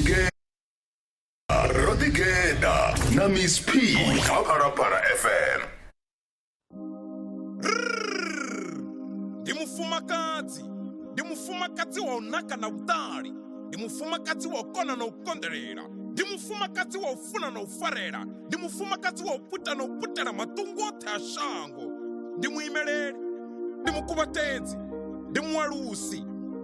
ḓigeḓa ro ḓigeḓa na Miss P kha Phalaphala FM. Ndi mufumakadzi, ndi mufumakadzi wa u naka na vhuṱali, ndi mufumakadzi wa u kona na u konḓelela, ndi mufumakadzi wa u funa na u farela, ndi mufumakadzi wa u puta na u putela maṱungu oṱhe a shango. Ndi muimeleli, ndi mukuvhatedzi, ndi mualusi,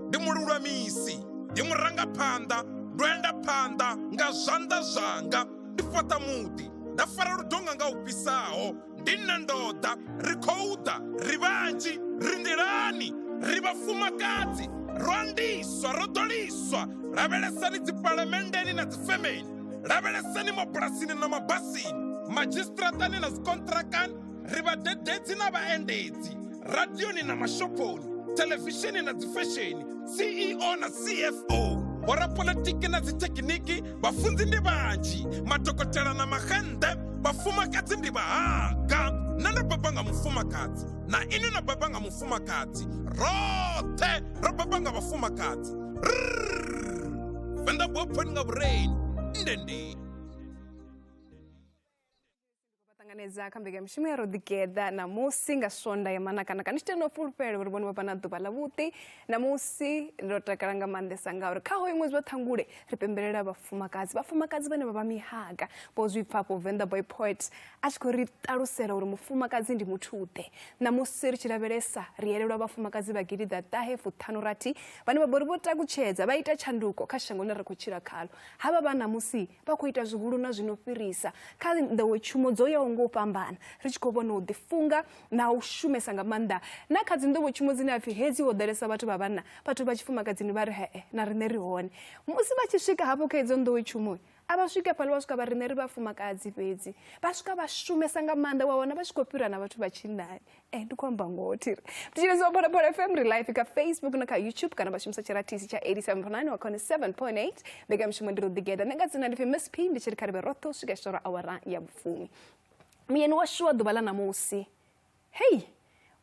ndi mululamisi, ndi murangaphanḓa, ndo enda phanḓa nga zwanḓa zwanga, ndi fhaṱa muḓi, nda fara ludonga nga u fhisaho. Ndi nṋe ndo ḓa, ri khou ḓa, ri vhanzhi, ri nḓilani, ri vhafumakadzi, ro andiswa, ro ḓoliswa. Lavhelesani dzipalamendeni na dzifemeni, lavhelesani mabulasini na mabasini, madzhisiṱiraṱani na dzikonṱirakani, ri vhadededzi na vhaendedzi, radioni na mashophoni, thelevishini na dzifesheni, CEO na CFO, vhorapolitiki na dzithekiniki, vhafunzi ndi vhanzhi, madokotela na maxennḓe, vhafumakadzi ndi vhahaga. Nṋe ndo bebwa nga mufumakadzi, na inwi no bebwa nga mufumakadzi, roṱhe ro bebwa nga vhafumakadzi. Rrrr. Venḓa bophoni nga vhureini ndende. Ṱanganedza kha mbekanyamushumo ya Roḓigeḓa ṋamusi nga Swonda ya Manakanaka. Ndi tshi tenda u fulufhela uri vhone vha vha na ḓuvha ḽavhuḓi. Ṋamusi ndo takala nga maanḓesa ngauri kha hoyu ṅwedzi wa Ṱhangule ri pembelela vhafumakadzi, vhafumakadzi vhane vha vha mihaga. Vho zwi pfa afho Venḓa Boy Poet a tshi khou ri ṱalusela uri mufumakadzi ndi muthu-ḓe. Ṋamusi ri tshi lavhelesa ri elelwa vhafumakadzi vha gidiḓa ṱahe fuṱhanu rathi vhane vha vha uri vho takutshedza vha ita tshanduko kha shango ḽine ra khou tshila khaḽo. Havha vha ṋamusi vha khou ita zwihulu na zwino fhirisa kha nḓowetshumo dzo yaho nga u fhambana, ri tshi khou vhona u ḓifunga na u shumesa nga maanḓa na kha dzi nḓowetshumo dzine ha pfhi hedzi ho ḓalesa vhathu vha vhanna, vhathu vha tshifumakadzini vha ri hee na riṋe ri hone. Musi vha tshi swika hafho kha idzo nḓowetshumo a vha swike hafhaḽa vha swika vha riṋe ri vhafumakadzi fhedzi, vha swika vha shumesa nga maanḓa wa wana vha tshi khou fhira na vhathu vha tshinnani. Eh, ndi khou amba ngoho thiri thetshelesi wa Phalaphala FM ri live kha Facebook na kha YouTube kana vha shumisa tshirathisi tsha 87.9 wa khone 7.8. Mbekanyamushumo ndi Roḓigeḓa, nṋe nga dzina ndi pfi Miss P, ndi tshi ri kha ri vhe roṱhe u swika tshitoro awara ya vhufumi. Muyeni washu wa ḓuvha ḽa ṋamusi, hei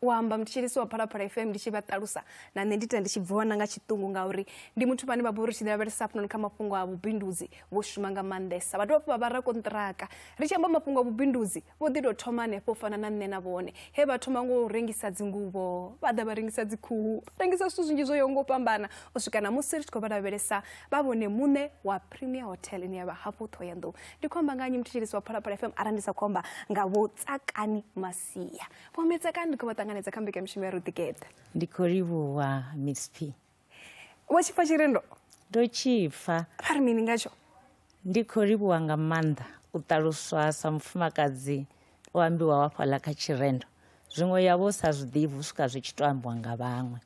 u amba muthetshelesi wa Phalaphala FM ndi tshi vha ṱalusa na nṋe ndi ita ndi tshi bviwa na nga tshiṱungu ngauri ndi muthu vhane vha vha uri tshi lavhelesa hafhanoni kha mafhungo a vhubindudzi vho shuma nga maanḓesa, vha dovha hafhu vha vha rakonṱiraka. Ri tshi amba mafhungo a vhubindudzi vho ḓi tou thoma hanefho u fana na nṋe na vhone, he vha thoma ngo u rengisa dzinguvho, vha ḓa vha rengisa dzikhuhu, vha rengisa zwithu zwinzhi zwo yaho nga u fhambana u swika ṋamusi ri tshi khou vha lavhelesa vha vhone muṋe wa Premier Hotel ine ya vha hafho Ṱhohoyanḓou. Ndi khou amba nga nnyi muthetshelesi wa Phalaphala FM arali ndi sa khou amba nga Vho Tsakani Masia. Vho Mme Tsakani ndi khou vha ṱanganedza kha mbekanyamushumo ya Roḓigeḓa. Ndi khou livhuwa Miss P. Vho tshi pfa tshirendo? Ndo tshi pfa. Vha ri mini ngatsho? Ndi khou livhuwa nga maanḓa u ṱaluswa sa mufumakadzi o ambiwaho hafhaḽa kha tshirendo. Zwiṅwe ya vha u sa zwi ḓivhi u swika zwi tshi tou ambiwa nga vhaṅwe.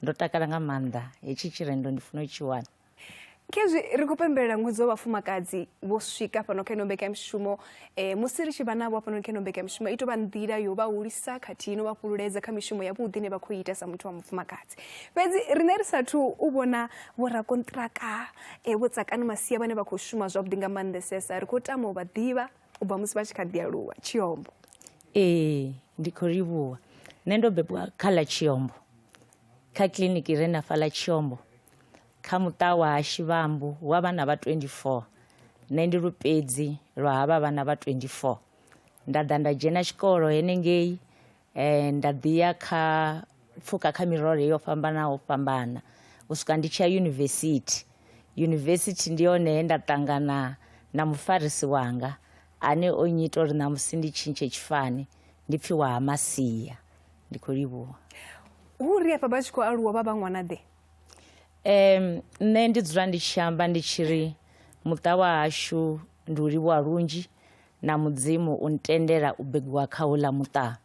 Ndo takala nga maanḓa, hetshi tshirendo ndi funa u tshi wana. Khezwi ri khou pembelela ṅwedzi wa vhafumakadzi vho swika fhano kha ino mbekanyamushumo. Musi ri tshi vha navho hafhanoni kha ino mbekanyamushumo i tou vha nḓila yo vha hulisa khathihi no vha fhululedza kha mishumo yavhuḓi ine vha khou ita sa muthu wa mufumakadzi. Fhedzi riṋe ri sathu u vhona vhorakonṱiraka Vho Tsakani Masia vhane vha khou shuma zwavhuḓi nga maanḓesesa, ri khou tama u vha ḓivha u bva musi vha tshi kha ḓi aluwa. Tshiombo. Ee, ndi khou livhuwa. Nṋe ndo bebiwa kha ḽa Tshiombo, kha kiḽiniki i re na fhaḽa Tshiombo, kha muṱa wa ha Shivambu wa vhana vha 24. Nṋe ndi lupedzi lwa havha vhana vha 24. Nda ḓa nda dzhena tshikolo henengei Nda ḓi ya kha pfuka kha mirole yo fhambanaho fhambana u swika ndi tshi ya yunivesithi. Yunivesithi ndi hone he nda ṱangana na mufarisi wanga ane o nnyita uri ṋamusi ndi tshintshe tshifani ndi pfhi wa ha Masia. Ndi khou livhuwa. Hu uri afha vha tshi khou aluwa vha vha ṅwana ḓe? Nṋe ndi dzula ndi tshi amba ndi tshi ri muṱa wa hashu ndi u livhuwa lunzhi na Mudzimu u ntendela u bebiwa kha houḽa muṱa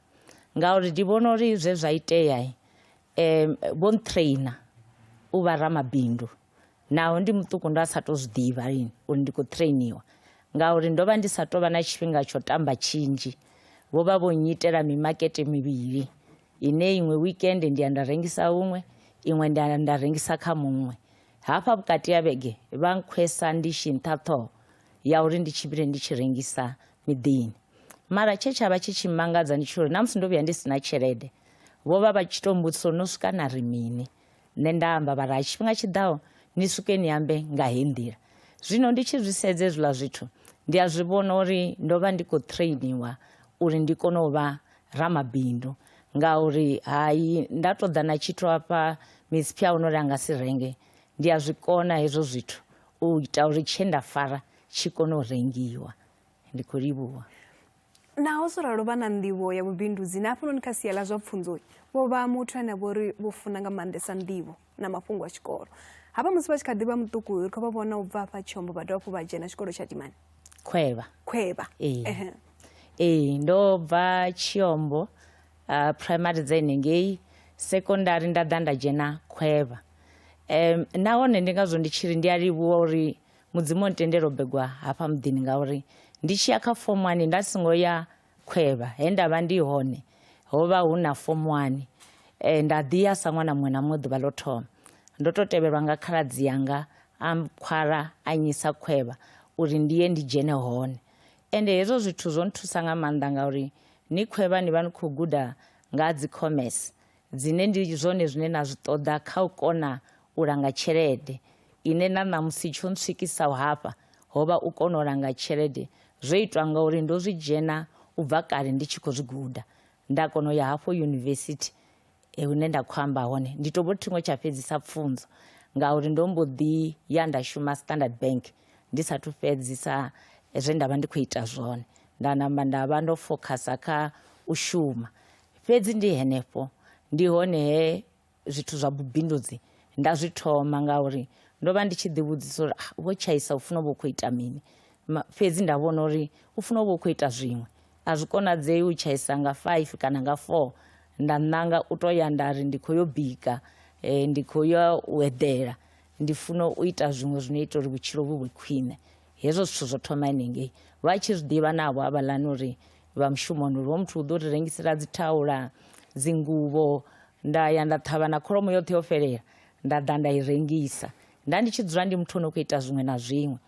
ngauri ndi vhona uri zwe zwa itea vho nṱhireina u vha ramabindu naho ndi muṱuku ndo a sa to zwi ḓivha lini uri ndi khou ṱhireiniwa ngauri ndo vha ndi sa tou vha na tshifhinga tsho tamba tshinzhi vho vha vho nnyitela mimakete mivhili ine iṅwe weekend ndi ya nda rengisa huṅwe iṅwe nda ya nda rengisa kha muṅwe hafha vhukati ha vhege vha nkhwesa ndishi nṱha ṱhoho ya uri ndi tshimbile ndi tshi rengisa miḓini mara tshe tsha vha tshi tshi mangadza ndi tsho uri na musi ndo vhuya ndi si na tshelede vho vha vha tshi tou mbudzisa uri no swika na ri mini nṋe nda amba vha ri ha tshifhinga tshi ḓaho ni swike ni ambe nga heyi nḓila. Zwino ndi tshi zwi sedza hezwiḽa zwithu ndi a zwi vhona uri ndo vha ndi khou trainiwa uri ndi kone u vha ramabindu, ngauri hai nda ṱoḓa na tshithu hafha Miss P ahuna uri a nga si renge. Ndi a zwi kona hezwo zwithu u ita uri tshe nda fara tshi kone u rengiwa. Ndi khou livhuwa. Naho zwo ralo vha na nḓivho ya vhubindudzi na hafhanoni kha sia ḽa zwa pfunzo vho vha muthu ane a vha uri vho funa nga maanḓesa nḓivho na mafhungo a tshikolo. Hafha musi vha tshi kha ḓi vha muṱuku ri khou vha vhona u bva hafha Tshiombo vha dovha hafhu vha dzhena tshikolo tsha Dimani. Khwevha. Khwevha. Ee. Ehe. Ee, ndo bva Tshiombo primary dza henengei, secondary nda ḓa nda dzhena Khwevha. Nahone ndi ngazwo ndi tshi ri ndi a livhuwa uri Mudzimu o ntendela u begwa hafha muḓini, ngauri ndi tshi ya kha form 1 nda songo ya Khwevha, he nda vha ndi hone ho vha hu na form 1. Nda ḓi ya sa ṅwana muṅwe na muṅwe ḓuvha ḽo thoma. Ndo to tevhelwa nga khaladzi yanga a nkhwala a nyisa Khwevha uri ndi ye ndi dzhene hone. Ende hezwo zwithu zwo nthusa nga maanḓa ngauri ni Khwevha ni vha ni khou guda nga dzi commerce dzine ndi zwone zwine na zwi ṱoḓa kha u kona u langa tshelede, ine na ṋamusi tsho ntswikisaho hafha ho vha u kona u langa tshelede. Zwo itwa ngauri ndo zwi dzhena u bva kale ndi tshi khou zwi guda, nda kona u ya hafho yunivesithi hune nda khou amba hone. Ndi to vho thingo tsha fhedzisa pfunzo ngauri ndo mbo ḓi ya nda shuma Standard Bank ndi sathu fhedzisa zwe nda vha ndi khou ita zwone, nda namba nda vha ndo fokhasa kha u shuma. Fhedzi ndi henefho ndi hone he zwithu zwa vhubindudzi nda zwi thoma, ngauri ndo vha ndi tshi ḓivhudzisa uri vho tshaisa u funa u vha u khou ita mini, fhedzi nda vhona uri u funa u vha u khou ita zwiṅwe. A zwi konadzei u tshaisa nga 5 kana nga 4, nda ṋanga u to ya nda ri ndi khou yo bika, ndi khou ya u eḓela, ndi funa u ita zwiṅwe zwino ita uri vhutshilo vhu vhe khwine. Hezwo zwithu zwo thoma henengei, vha tshi zwi ḓivha navho havhaḽani uri vha mushumoni uri hoyu muthu u ḓo ri rengisela dzi thaula, dzinguvho. Nda ya nda ṱhavha na kholomo yoṱhe yo fhelela, nda ḓa nda i rengisa. Nda ndi tshi dzula ndi muthu ono khou ita zwiṅwe na zwiṅwe.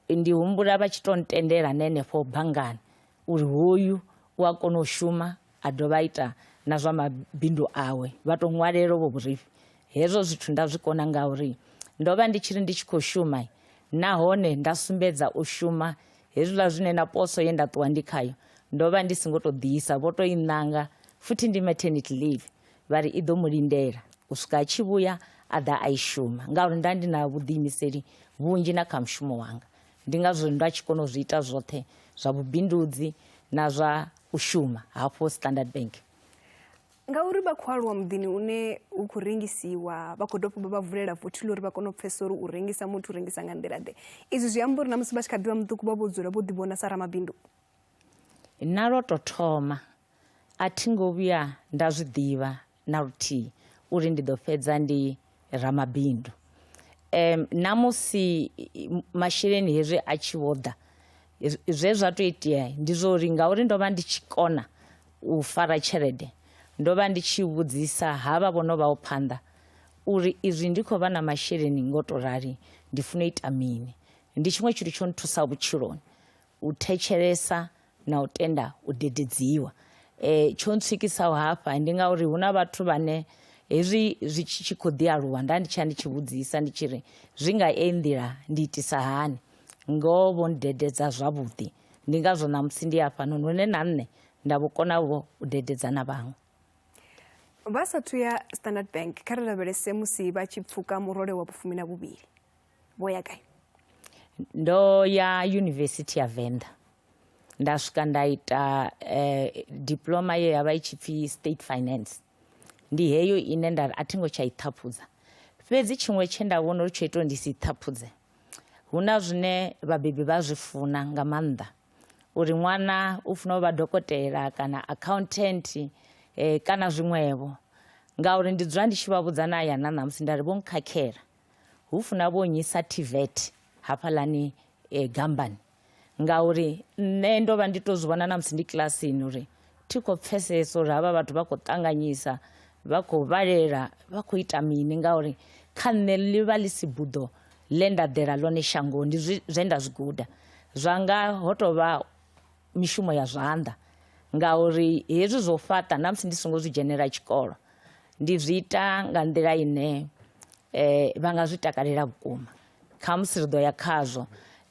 Ndi humbula vha tshi to ntendela na henefho banngani uri hoyu u a kona u shuma a dovha a ita na zwa mabindu awe, vha to ṅwalela uvho vhurifhi. Hezwo zwithu nda zwi kona ngauri ndo vha ndi tshi ri ndi tshi khou shuma nahone nda sumbedza u shuma hezwiḽa zwine na poso ye nda ṱuwa ndi khayo ndo vha ndi songo to ḓisa, vho to i ṋanga futhi ndi maternity leave, vha ri i ḓo mu lindela u swika a tshi vhuya a ḓa a i shuma, ngauri nda ndi na vhuḓiimiseli vhunzhi na kha mushumo wanga. Ndi ngazwo nda tshi kona u zwi ita zwoṱhe zwa vhubindudzi na zwa u shuma hafho Standard Bank. Ngauri vha khou aluwa muḓini une u khou rengisiwa, vha khou dovha vha vulela vothi ḽa uri vha kone u pfesesa uri u rengisa muthu u rengisa nga nḓila ḓe. Izwi zwi amba uri na musi vha tshi kha ḓi vha muṱuku vha vho dzula vho ḓivhona sa ramabindu. Na lwo tou thoma a thi ngo vhuya nda zwi ḓivha na luthihi uri ndi ḓo fhedza ndi ramabindu. Na musi masheleni hezwi a tshi vho ḓa, zwe zwa tou itea ndi zwa uri ngauri ndo vha ndi tshi kona u fara tshelede, ndo vha ndi tshi vhudzisa havha vho no vhaho phanḓa uri izwi ndi khou vha na masheleni ngo to rali ndi funa u ita mini. Ndi tshiṅwe tshithu tsho nthusaho vhutshiloni, u thetshelesa na u tenda u dededziwa. Tsho ntswikisaho hafha ndi ngauri hu na vhathu vhane hezwi zwi tshi khou ḓi aluwa nda ndi tshiya ndi tshi vhudzisa ndi tshi ri zwi nga eyi nḓila ndi itisa hani, ngoho vho ndededza zwavhuḓi. Ndi ngazwo ṋamusi ndi hafhanoni hune na nṋe nda vho kona vho u dededza na vhaṅwe. Vha sathu ya Standard Bank, kha ri lavhelese musi vha tshi pfuka murole wa vhufumi na vhuvhili, vho ya gai? Ndo ya Yunivesithi ya Venḓa, nda swika nda ita diploma ye ya vha i tshi pfi State Finance. Ndi heyo ine nda ri a thi ngo tsha i ṱhaphudza. Fhedzi tshiṅwe tshe nda vhona uri tsho ita uri ndi si i ṱhaphudze, hu na zwine vhabebi vha zwi funa nga maanḓa uri ṅwana u funa u vha dokotela kana accountant kana zwiṅwevho, ngauri ndi dzula ndi tshi vha vhudza na hayani na ṋamusi nda ri vho nkhakhela, hu funa vho nyisa TVET hafhaḽani Gambani, ngauri nṋe ndo vha ndi to zwi vhona na musi ndi kilasini uri thi khou pfesesa uri havha vhathu vha khou ṱanganyisa, vha khou vhalela, vha khou ita mini, ngauri kha nṋe ḽi vha ḽi si buḓo ḽe nda ḓela ḽone shangoni, ndi zwe nda zwi guda. Zwanga ho tou vha mishumo ya zwanḓa, ngauri hezwi zwo fhaṱa na musi ndi songo zwi dzhenela tshikolo ndi zwi ita nga nḓila ine vha nga zwi takalela vhukuma. Khamusi ri ḓo ya khazwo.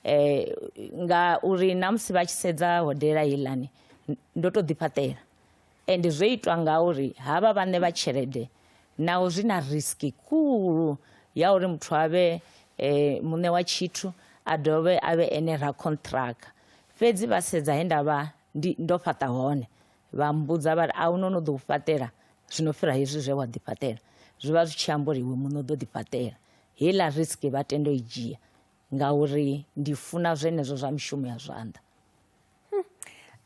Nga uri na musi vha tshi sedza hodela heiḽani ndo to ḓifhaṱela, ende zwo itwa ngauri havha vhaṋe vha tshelede naho zwi na riski khulu ya uri muthu avhe muṋe wa tshithu a dovhe a vhe ene ra contract, fhedzi vha sedza he nda vha ndo fhaṱa hone vha mbudza vha ri a hu no no ḓo u fhaṱela zwino fhira hezwi zwe wa ḓifhaṱela. Zwi vha zwi tshi amba uri iwe muṋe u ḓo ḓifhaṱela, heiḽa risk vha tenda u i dzhia ngauri ndi funa zwenezwo zwa mishumo ya zwanḓa.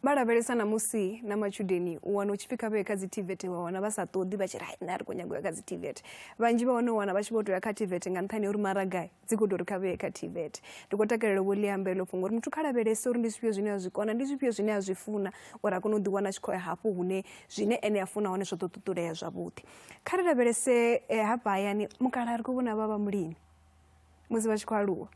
Vha lavhelesa na musi na matshudeni u wana u tshi pfi kha vhe kha dzi TVET wa wana vha sa ṱoḓi vha tshi ri hai nṋe a ri khou nyaga u ya kha dzi TVET. Vhanzhi vha hone u wana vha tshi vho tou ya kha TVET nga nṱhani ha uri maraga dzi khou tou ri kha vhe kha TVET. Ndi khou takalela vho ḽi amba heḽo fhungo uri muthu kha lavhelese uri ndi zwifhio zwine a zwi kona, ndi zwifhio zwine a zwi funa uri a kone u ḓiwana a tshi khou ya hafho hune zwine ene a funa hone zwa ḓo ṱuṱulea zwavhuḓi. Kha ri lavhelese hafha hayani mukalaha ri khou vhona vha vha mulimi musi vha tshi khou aluwa.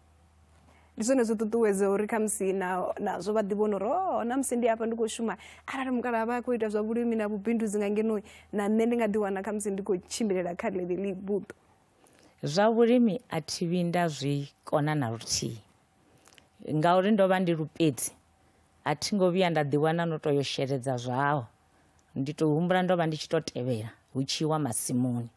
Ndi zwone zwo ṱuṱuwedza uri khamusi nazwo vha ḓi vhona uri oh na musi ndi hafha ndi khou shuma arali mukalaha vha khou ita zwa vhulimi na vhubindudzi nga ngeno na nṋe ndi nga ḓi wana khamusi ndi khou tshimbilela kha ḽeneḽi buḓo. Zwa vhulimi a thi vhi nda zwi kona na luthihi ngauri ndo vha ndi lupedzi, a thi ngo vhuya nda ḓiwana no to yo sheledza zwaho. Ndi tou humbula ndo vha ndi tshi tou tevhela hu tshi iwa masimuni,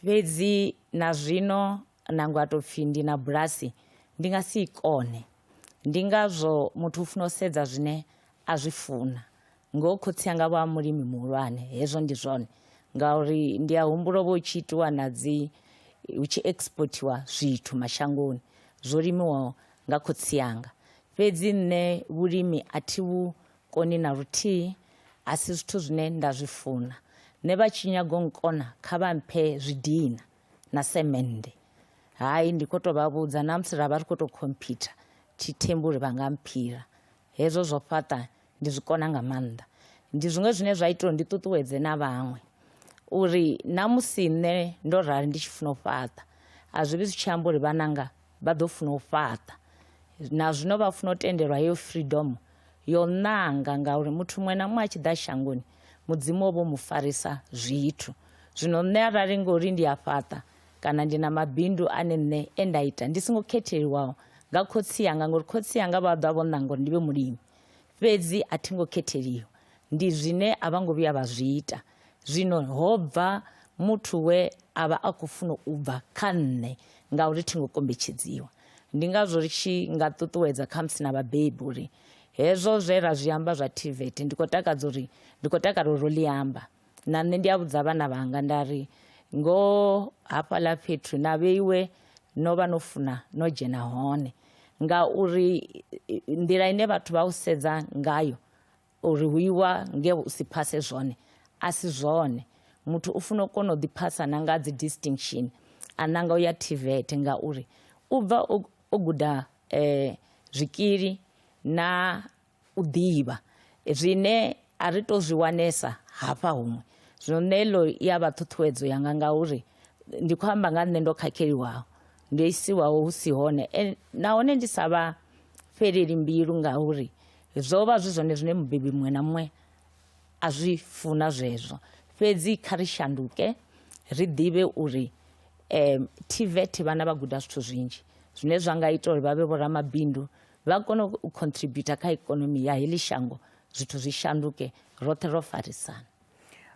fhedzi na zwino nangwe a tou pfhi ndi na bulasi ndi nga si i kone. Ndi ngazwo muthu u funa u sedza zwine a zwi funa. Ngoho khotsi anga vho vha mulimi muhulwane, hezwo ndi zwone ngauri ndi a humbula vho tshi itiwa na dzi hu tshi exportiwa zwithu mashangoni zwo limiwaho nga khotsi anga. Fhedzi nṋe vhulimi a thi vhu koni na luthihi, a si zwithu zwine nda zwi funa. Nṋe vha tshi nyaga u nkona kha vha mphe zwidina na semende. Hai ndi khou tou vha vhudza na musi ra vha ri khou tou khomphyutha thi thembi uri vha nga mphira. Hezwo zwo fhaṱa ndi zwi kona nga maanḓa. Ndi zwiṅwe zwine zwa ita uri ndi ṱuṱuwedze na vhaṅwe uri na musi nṋe ndo rali ndi tshi funa u fhaṱa a zwi vhi zwi tshi amba uri vhananga vha ḓo funa u fhaṱa. Na zwino vha funa u tendelwa heyo freedom yo ṋanga ngauri muthu muṅwe na muṅwe a tshi ḓa shangoni Mudzimu o vho mu farisa zwithu. Zwino nṋe arali ngori ndi a fhaṱa kana ndi na mabindu ane nṋe e nda ita ndi songo khetheliwaho nga khotsi anga ngori khotsi anga vha ḓo vha vho ṋanga uri ndi vhe mulimi, fhedzi a thi ngo khetheliwa, ndi zwine a vha ngo vhuya vha zwi ita. Zwino ho bva muthu we a vha a khou funa u bva kha nṋe ngauri thi ngo kombetshedziwa. Ndi ngazwo ri tshi nga ṱuṱuwedza khamusi na vhabebi uri hezwo zwe ra zwi amba zwa TVET ndi khou takadza uri ndi khou takala uri ro ḽi amba. Na nṋe ndi a vhudza vhana vhanga nda ri ngoho hafhaḽa fhethu na vheiwe no vha no funa no dzhena hone ngauri nḓila ine vhathu vha u sedza ngayo uri hu iwa nge u si phase zwone a si zwone. Muthu u funa u kona u ḓi phasa na nga dzi distinction a nanga u ya TVET ngauri u bva o guda zwikili na u ḓivha zwine a ri to zwi wanesa hafha huṅwe. Zwino nṋe heḽo i ya vha ṱhuṱhuwedzo yanga ngauri ndi khou amba nga nṋe ndo khakheliwaho, ndo isiwaho hu si hone nahone ndi sa vha fheleli mbilu ngauri zwo vha zwi zwone zwine mubebi muṅwe na muṅwe a zwi funa zwezwo. Fhedzi kha ri shanduke ri ḓivhe uri TVET vhana vha guda zwithu zwinzhi zwine zwa nga ita uri vha vhe vhoramabindu vha kone u contributor kha ikonomi ya heḽi shango, zwithu zwi shanduke roṱhe ro farisana.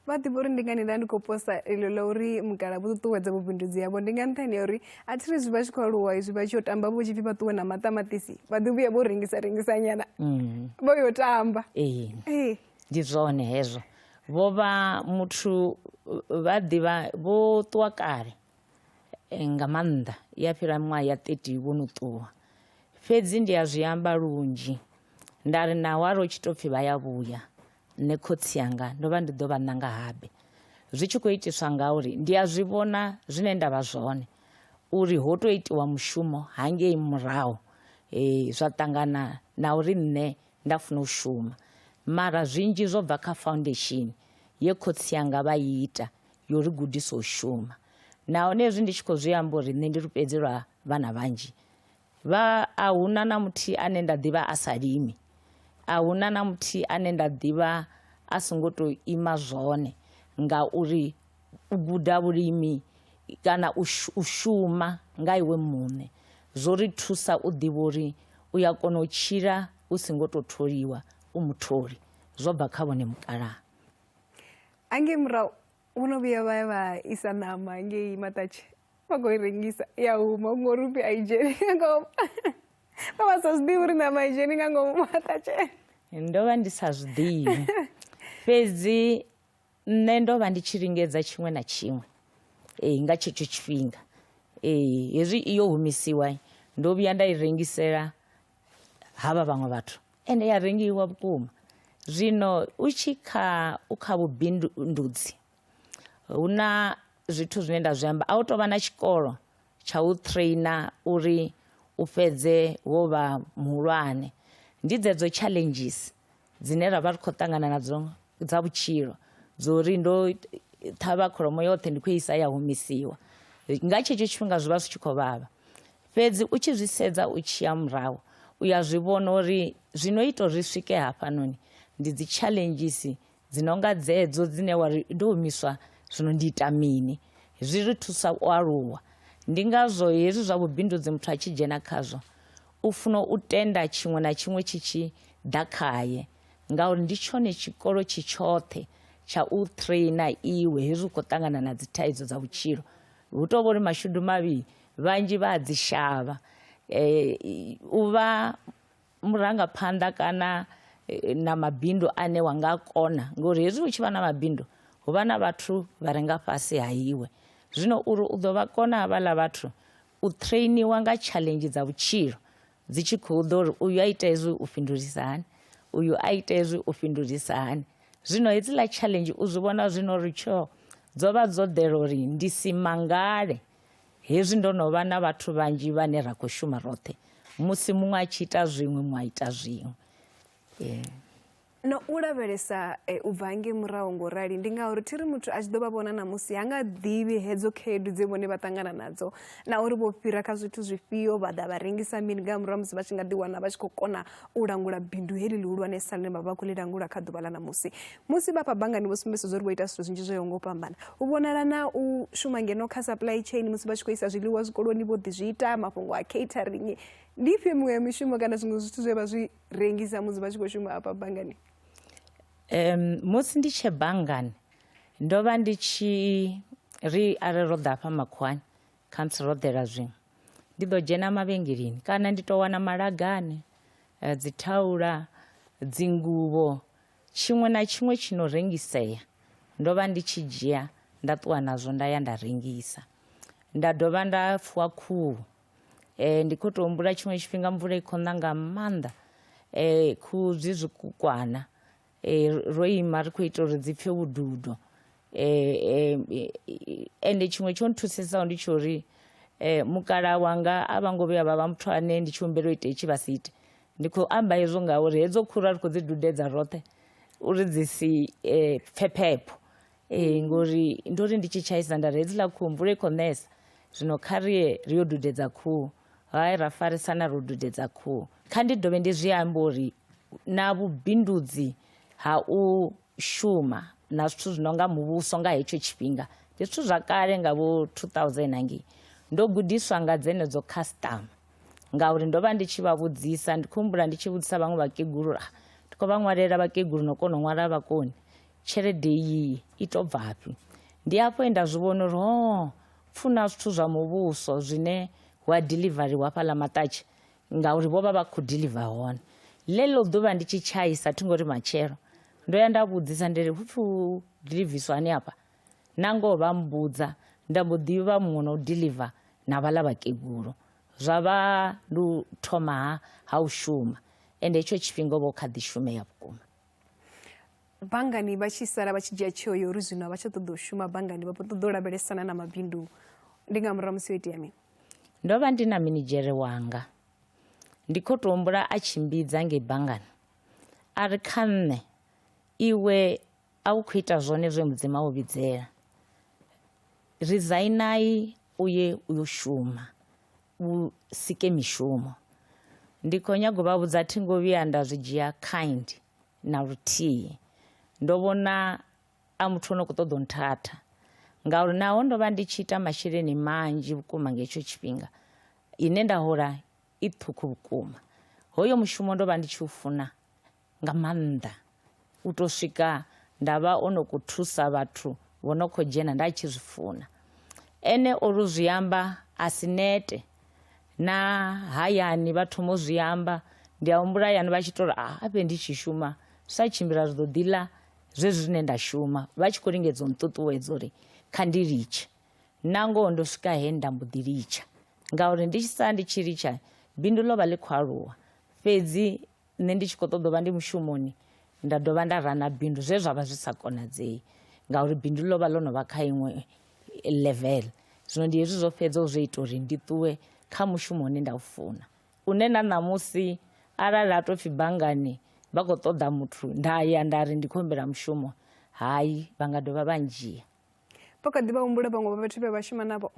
Vha ḓivha uri ndi ngani nda ndi khou posa iḽo ḽa uri mukala vho ṱuṱuwedza vhubindudzi havho, ndi nga nṱhani ha uri a thi ri zwi vha tshi khou aluwa izwi vha tshi yo tamba vho tshi pfhi vha ṱuwe na maṱamaṱisi vha ḓi vhuya vho rengisa rengisa nyana vho yo tamba. Ee, ndi zwone hezwo. Vho vha muthu vha ḓivha vho ṱuwa kale nga maanḓa ya fhira miṅwaha ya 30 vho no ṱuwa, fhedzi ndi a zwi amba lunzhi nda ri naho arali hu tshi tou pfhi vha ya vhuya nṋe khotsi anga ndo vha ndi ḓo vha ṋanga habe, zwi tshi khou itiswa ngauri ndi a zwi vhona zwine nda vha zwone uri ho tou itiwa mushumo hangei murahu zwa ṱangana na uri nṋe nda funa u shuma, mara zwinzhi zwo bva kha foundation ye khotsi anga vha ita yo ri gudisa u shuma. Nahone hezwi ndi tshi khou zwi amba uri nṋe ndi lupedzi lwa vhana vhanzhi, vha a huna na muthihi ane nda ḓivha a sa limi, a huna na muthihi ane nda ḓivha a songo tou ima zwone ngauri u guda vhulimi kana u shuma nga iwe muṋe zwo ri thusa u ḓivha uri U ya kona u tshila u singo tou tholiwa u mutholi, zwo bva kha vhone mukalaha. Angei murahu vho no vhuya vha ya vha isa ṋama ngei Maṱatshe vha khou i rengisa ya huma ngori upfhi a i dzheni nga ngomu, vha vha sa zwi ḓivhi uri ṋama a i dzheni nga ngomu Maṱatshe. Ndo vha ndi sa zwi ḓivhi, fhedzi nṋe ndo vha ndi tshi lingedza tshiṅwe na tshiṅwe ee nga tshetsho tshifhinga. Ee hezwi iyo humisiwa ndo vhuya nda i rengisela havha vhaṅwe vhathu ende ya rengiwa vhukuma. Zwino u tshi kha u kha vhubindudzi hu na zwithu zwine nda zwi amba, a u tou vha na tshikolo tsha u trainer uri u fhedze wo vha muhulwane. Ndi dzedzo challenges dzine ra vha ri khou ṱangana nadzo dza vhutshilo, dzo uri ndo ṱhavha kholomo yoṱhe ndi khou isa ya humisiwa. Nga tshetsho tshifhinga zwi vha zwi tshi khou vhavha, fhedzi u tshi zwi sedza u tshi ya murahu u ya zwi vhona uri zwi no ita uri ri swike hafhanoni ndi dzi challenges dzi no nga dzedzo dzine wa ri ndo humiswa zwino ndi ita mini. Zwi ri thusa u aluwa. Ndi ngazwo hezwi zwa vhubindudzi muthu a tshi dzhena khazwo u funa u tenda tshiṅwe na tshiṅwe tshi tshi ḓa khaye, ngauri ndi tshone tshikolo tshi tshoṱhe tsha u trainer iwe hezwi u khou ṱangana na dzi thaidzo dza vhutshilo. Hu tou vha uri mashudu mavhi vhanzhi vha a dzi shavha. U vha murangaphanḓa kana na mabindu ane wa nga kona, ngori hezwi u tshi vha na mabindu hu vha na vhathu vha re nga fhasi ha iwe. Zwino uri u ḓo vha kona havhaḽa vhathu u trainiwa nga challenge dza vhutshilo dzi tshi khou ḓo uri uyu a ita hezwi u fhindulisa hani, uyu a ita hezwi u fhindulisa hani. Zwino hedziḽa challenge u zwi vhona zwino uri tsho dzo vha dzo ḓela uri ndi si mangale hezwi ndo no vha na vhathu vhanzhi vhane ra khou shuma roṱhe, musi muṅwe a tshi ita zwiṅwe muṅwe a ita zwiṅwe. No u lavhelesa u bva hangei murahu ngo rali ndi ngauri thi ri muthu a tshi ḓo vha vhona ṋamusi ha nga ḓivhi hedzo khaedu dze vhone vha ṱangana nadzo na uri vho fhira kha zwithu zwifhio, vha ḓa vha rengisa mini nga murahu musi vha tshi nga ḓiwana vha tshi khou kona u langula bindu heḽi ḽihulwanesa ḽine vha vha khou ḽi langula kha ḓuvha ḽa ṋamusi. Musi vha fha banngani vho sumbedzisa zwa uri vho ita zwithu zwinzhi zwo yaho nga u fhambana. U vhonala na u shuma ngeno kha supply chain musi vha tshi khou isa zwiḽiwa zwikoloni vho ḓi zwi ita, mafhungo a catering. Ndi ifhio miṅwe ya mishumo kana zwiṅwe zwithu zwe vha zwi rengisa musi vha tshi khou shuma hafha banngani? Musi ndi tshe banngani ndo vha ndi tshi ri arali ro ḓa hafha makhuwani khamusi ro ḓela zwiṅwe ndi ḓo dzhena mavhengeleni kana ndi to wana malagane, dzithaula, dzinguvho, tshiṅwe na tshiṅwe tshi no rengisea ndo vha ndi tshi dzhia nda ṱuwa nazwo nda ya nda rengisa. Nda dovha nda fuwa khuhu. Ndi khou tou humbula tshiṅwe tshifhinga mvula i khou na nga maanḓa, khuhu dzi zwikukwana ro ima ri khou ita uri dzi pfhe vhududo. Ende tshiṅwe tsho nthusesaho ndi tsho uri mukalaha wanga a vha ngo vhuya vha vha muthu ane ndi tshi humbela u ita hetshi vha si ite. Ndi khou amba hezwo ngauri hedzo khuhu ra ri khou dzi dudedza roṱhe uri dzi si pfhe phepho. Ee, ngori ndo ri ndi tshi tshaisa nda ri hedziḽa khuhu mvula i khou ṋesa zwino kha ri ye ri yo dudedza khuhu, hai ra farisana ro dudedza khuhu. Kha ndi dovhe ndi zwi ambe uri na vhubindudzi ha u shuma na zwithu zwi no nga muvhuso nga hetsho tshifhinga ndi zwithu zwa kale nga vho 2000 hangei, ndo gudiswa nga dzenedzo customer ngauri ndo vha ndi tshi vha vhudzisa, ndi khou humbula ndi tshi vhudzisa vhaṅwe vhakegulu, ndi khou vha ṅwalela vhakegulu no kona u ṅwala vha koni, tshelede iyi i to bvafhi. Ndi hafho he nda zwi vhona uri ho pfuna zwithu zwa muvhuso zwine hu a diḽivariwa hafhaḽa Maṱatshe ngauri vho vha vha khou diḽiva hone. Ḽeḽo ḓuvha ndi tshi tshaisa thi ngo ri matshelo ndo ya nda vhudzisa ndi ri hu pfhi hu diḽiviswa hani hafha, na ngoho vha mmbudza nda mbo ḓi vha muṅwe na u diḽiva na vhaḽa vhakegulu. Zwa vha ndi u thoma ha u shuma ende hetsho tshifhinga ho vha hu kha ḓi shumea vhukuma. Banngani vha tshi sala vha tshi dzhia tsheo ya uri zwino a vha tsha ṱoḓa u shuma banngani, vha ṱoḓa u lavhelesana na mabindu, ndi nga murahu musi ho itea mini? Ndo vha ndi na minidzhere wanga, ndi khou tou humbula a tshi mmbidza ngei banngani a ri kha nṋe, iwe a u khou ita zwone zwe Mudzimu a u vhidzela, rizainai u ye u yo shuma u sike mishumo. Ndi khou nyaga u vha vhudza thi ngo vhuya nda zwi dzhia kind na luthihi. Ndo vhona a muthu o no khou ṱoḓa u nthatha ngauri naho ndo vha ndi tshi ita masheleni manzhi vhukuma nga hetsho tshifhinga, ine nda hola i ṱhukhu vhukuma. Hoyo mushumo ndo vha ndi tshi u funa nga maanḓa u to swika nda vha o no khou thusa vhathu vho no khou dzhena nda tshi zwi funa. Ene o lu zwi amba a si nete na hayani vha thoma u zwi amba ndi a humbula hayani vha tshi tou ri ah hafhe ndi tshi shuma sa tshimbila zwi ḓo ḓiḽa zwezwi zwine nda shuma vha tshi khou lingedza u nṱuṱuwedza uri kha ndi litshe na ngoho ndo swika he nda mbo ḓi litsha ngauri ndi tshi sala ndi tshi litsha bindu ḽo vha ḽi khou aluwa fhedzi nṋe ndi tshi khou ṱoḓa u vha ndi mushumoni nda dovha nda rana bindu zwe zwa vha zwi sa konadzei ngauri bindu ḽo vha ḽo no vha kha iṅwe level zwino ndi hezwi zwo fhedza zwo ita uri ndi ṱuwe kha mushumo une nda u funa une na ṋamusi arali ha tou pfhi banngani vha khou ṱoḓa muthu nda ya nda ri ndi khou humbela mushumo hayi vha nga dovha vha ndzhia vha kha ḓi vha humbula vhaṅwe vha vhathu vhe vha shuma navho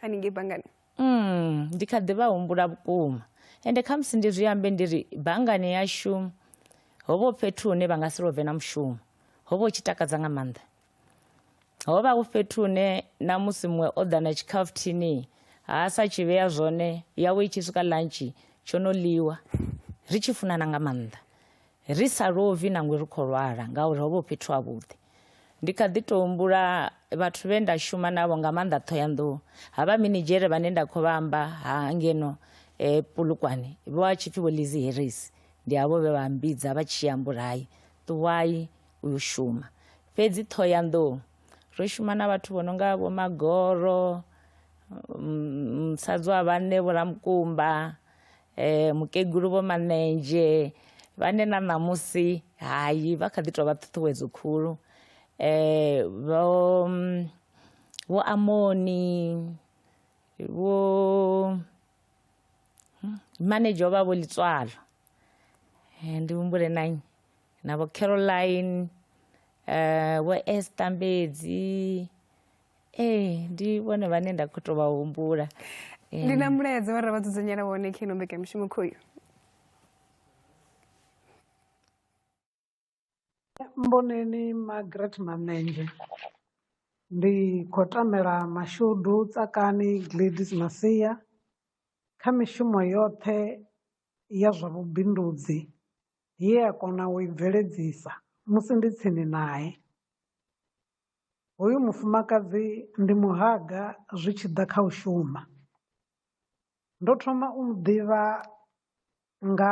haningei banngani Mm, ndi kha ḓi vha humbula vhukuma ende khamusi ndi zwi ambe ndi ri banngani yashu ho vha fhethu hune vha nga si love na mushumo ho vha hu tshi takadza nga maanḓa ho vha hu fhethu hune na musi muṅwe o ḓa na tshikhafuthini ha sa tshi vhea zwone yawe i tshi swika lantshi tsho no ḽiwa ri tshi funana nga maanḓa ri sa lovi nangwe ri khou lwala ngauri ho vha hu fhethu havhuḓi ndi kha ḓi tou humbula vhathu vhe nda shuma navho nga maanḓa ṱhohoyanḓou havha minidzhere vhane nda khou vha amba ha ngeno eh, Polokwane vho a tshi pfhi vho Lizzie Harris ndi havho vhe vha mbidza vha tshi amba uri hai ṱuwai uyo shuma fhedzi ṱhohoyanḓou ro shuma na vhathu vho no nga vho Magoro musadzi wa vhanne vho Ramukumba eh, mukegulu vho Manenzhe vhane na ṋamusi hayi vha kha ḓi tou vha ṱhuṱhuwedzo khulu eh, vho vho Amoni vho manager vha vho Litswalo eh, ndi humbule na nnyi na vho Caroline eh, vho Esther Mbedzi ee ndi vhone vhane nda khou tou vha humbula ndi na mulaedza wa ra vha dzudzanyela wone kha ino mbekanyamushumo khoyu Mboneni Margaret Manenzhe ndi khou tamela mashudu Tsakani Gladys Masia kha mishumo yoṱhe ya zwa vhubindudzi ye a kona u i bveledzisa musi ndi tsini nae. Hoyu mufumakadzi ndi muhaga zwi tshi ḓa kha u shuma. Ndo thoma u mu ḓivha nga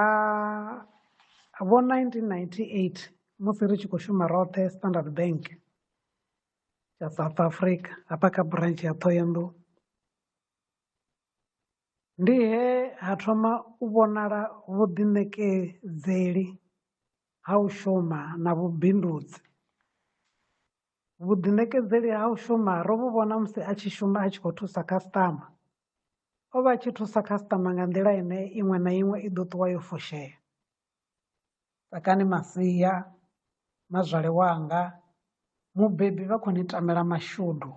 vho 1998 musi ri tshi khou shuma roṱhe Standard Bank ya South Africa hafha kha branch ya Ṱhohoyanḓou. Ndi he ha thoma u vhonala vhuḓiṋekedzeli ha u shuma na vhubindudzi. Vhuḓiṋekedzeli ha u shuma ro vhu vhona musi a tshi shuma a tshi khou thusa khasiṱama. O vha a tshi thusa khasiṱama nga nḓila ine iṅwe na iṅwe i ḓo ṱuwa yo fushea. Tsakani Masia, mazwale wanga, mubebi vha khou ni tamela mashudu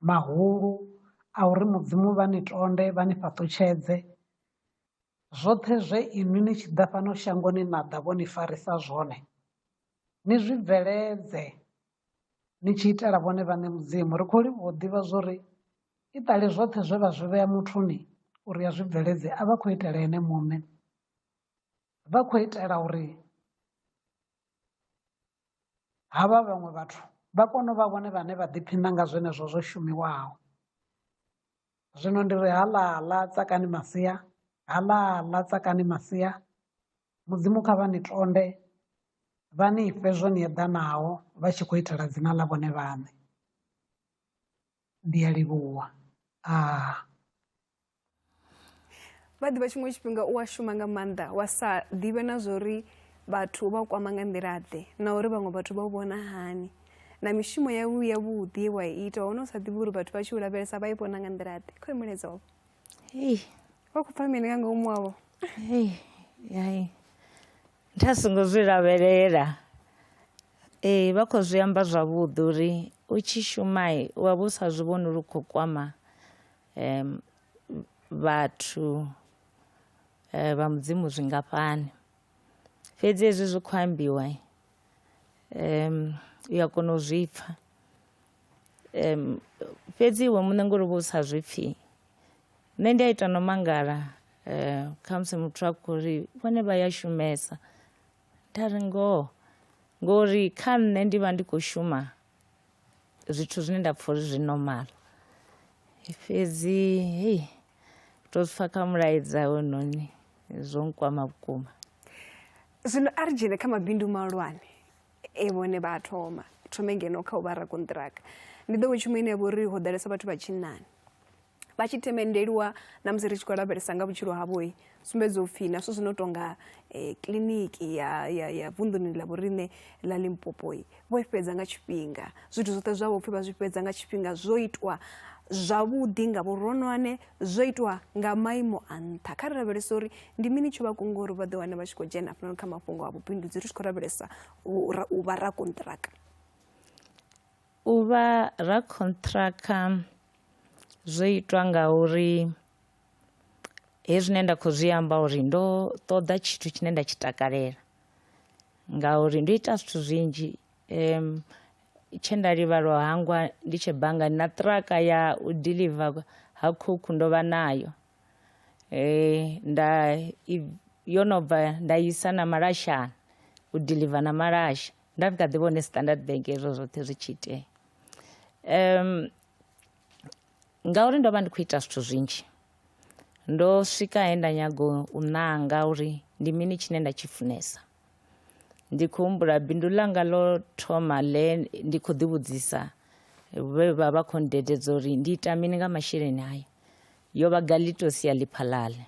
mahulu a uri Mudzimu vha ni tonde vha ni fhaṱutshedze. Zwoṱhe zwe inwi ni tshi ḓa fhano shangoni na ḓa vho ni farisa zwone, ni zwi bveledze ni tshi itela vhone vhaṋe Mudzimu. Ri khou livhuwa u ḓivha zwo ri iṱali zwoṱhe zwe vha zwi vhea muthuni uri a zwi bveledze a vha khou itela ene muṋe. Vha khou itela uri havha vhaṅwe vhathu vha kone u vha vhone vhane vha ḓiphina nga zwenezwo zwo shumiwaho. Zwino ndi ri haḽaḽa Tsakani Masia, haḽaḽa Tsakani Masia, Mudzimu kha vha ni tonde vha ni fhe zwo ni eḓanaho vha tshi khou itela dzina ḽa vhone vhaṋe. Ndi a livhuwa. Aa. Vha ḓivha tshiṅwe tshifhinga u a shuma nga maanḓa wa sa ḓivhe na zwori vhathu vha u kwama nga nḓila ḓe na uri vhaṅwe vhathu vha u vhona hani na mishumo yau yavhuḓi ye wa i ita hone u sa ḓivhi uri vhathu vha tshi u lavhelesa vha i vhona nga nḓila ḓe kho mulaedza wavho Hey. Vha khou pfa mini nga ngomu wavho Hey, hai. Nda songo zwi lavhelela. Ee, vha khou zwi amba zwavhuḓi uri u tshi shuma u wa vha u sa zwi vhoni uri u khou kwama um vhathu vha mudzimu zwingafhani fhedzi hezwi zwi khou ambiwa um u ya kona u zwi pfha um fhedzi iwe muṋe ngori vho sa zwi pfhi nṋe ndi a ita no mangala Khamusi muthu a khou ri vhone vha ya shumesa, nda ri ngoho ngori kha nṋe ndi vha ndi khou shuma zwithu zwine nda pfha uri zwi normal. Fhedzi hei to zwi pfha kha mulaedza hoyunoni zwo nkwama vhukuma. Zwino a ri dzhene kha mabindu mahulwane e vhone vha a thoma, thome ngeno kha u vha rakonṱiraka. Ndi ḓowetshumo ine ya vha uri ho ḓalesa vhathu vha tshinnani vha tshi themendeliwa na musi ri tshi khou lavhelesa nga vhutshilo havho sumbedza upfhi na zwithu zwi no tonga kiḽiniki ya ya ya vunḓuni ḽa vhoriṋe ḽa Limpopo vho i fhedza nga tshifhinga. Zwithu zwoṱhe zwavho upfhi vha zwi fhedza nga tshifhinga zwo itwa zwavhuḓi nga vhuronwane zwo itwa nga maimo a nṱha. Kha ri lavhelese uri ndi mini tsho vha kunga uri vha ḓi wane vha tshi khou dzhena hafhanoni kha mafhungo a vhubindudzi ri tshi khou lavhelesa u vha rakonṱiraka. U vha rakonṱiraka zwo itwa ngauri hezwi zwine nda khou zwi amba uri ndo ṱoḓa tshithu tshine nda tshi takalela ngauri ndo ita zwithu zwinzhi tshe nda livhalwa hangwa ndi tshe banngani na ṱiraka ya u deliver ha khukhu ndo vha nayo. Nda yo no bva nda isa na malashani u deliver na malasha nda ndi kha ḓi vhone Standard Bank hezwo zwoṱhe zwi tshi itea. Ngauri ndo vha ndi khou ita zwithu zwinzhi ndo swika he nda nyaga u ṋanga uri ndi mini tshine nda tshi funesa. Ndi khou humbula bindu ḽanga ḽo thoma ḽe ndi khou ḓivhudzisa vhe vha vha khou ndededza uri ndi ita mini nga masheleni haya, yo vha Galitos ya Lephalale.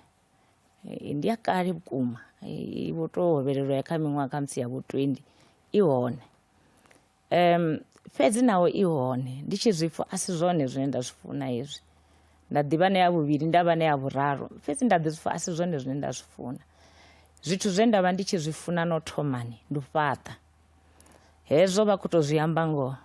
Ndi ya kale vhukuma, i vho tou hovhelelwa ya kha miṅwaha khamusi ya vho 20 i hone. Fhedzi naho i hone ndi tshi zwi pfha a si zwone zwine nda zwi funa hezwi. Nda ḓivha na ya vhuvhili nda vha na ya vhuraru fhedzi nda ḓi zwi pfha a si zwone zwine nda zwi funa. Zwithu zwe nda vha ndi tshi zwi funa no thomani ndi u fhaṱa, hezwo vha khou tou zwi amba ngoho.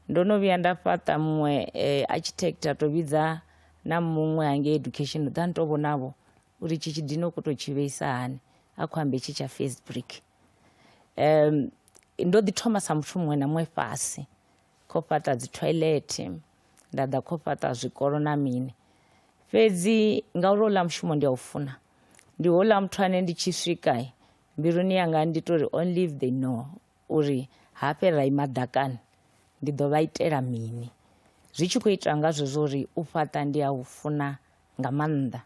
Ndo no vhuya nda fhaṱa muṅwe architect a tou vhidza na muṅwe hangei education ḓa ni tou vhonavho uri itshi tshidina u khou tou tshi vheisa hani, a khou amba itshi tsha face brick. Ndo ḓi thoma sa muthu muṅwe na muṅwe fhasi kho fhaṱa dzi toilet nda ḓa kho fhaṱa zwikolo na mini, fhedzi ngauri houḽa mushumo ndi a u funa ndi houḽa muthu ane ndi tshi swika mbiluni yanga ndi tori only if they know uri hafhe ra ima ḓakani ndi ḓo vha itela mini. Zwi tshi khou itwa nga zwezwo uri u fhaṱa ndi a u funa nga maanḓa.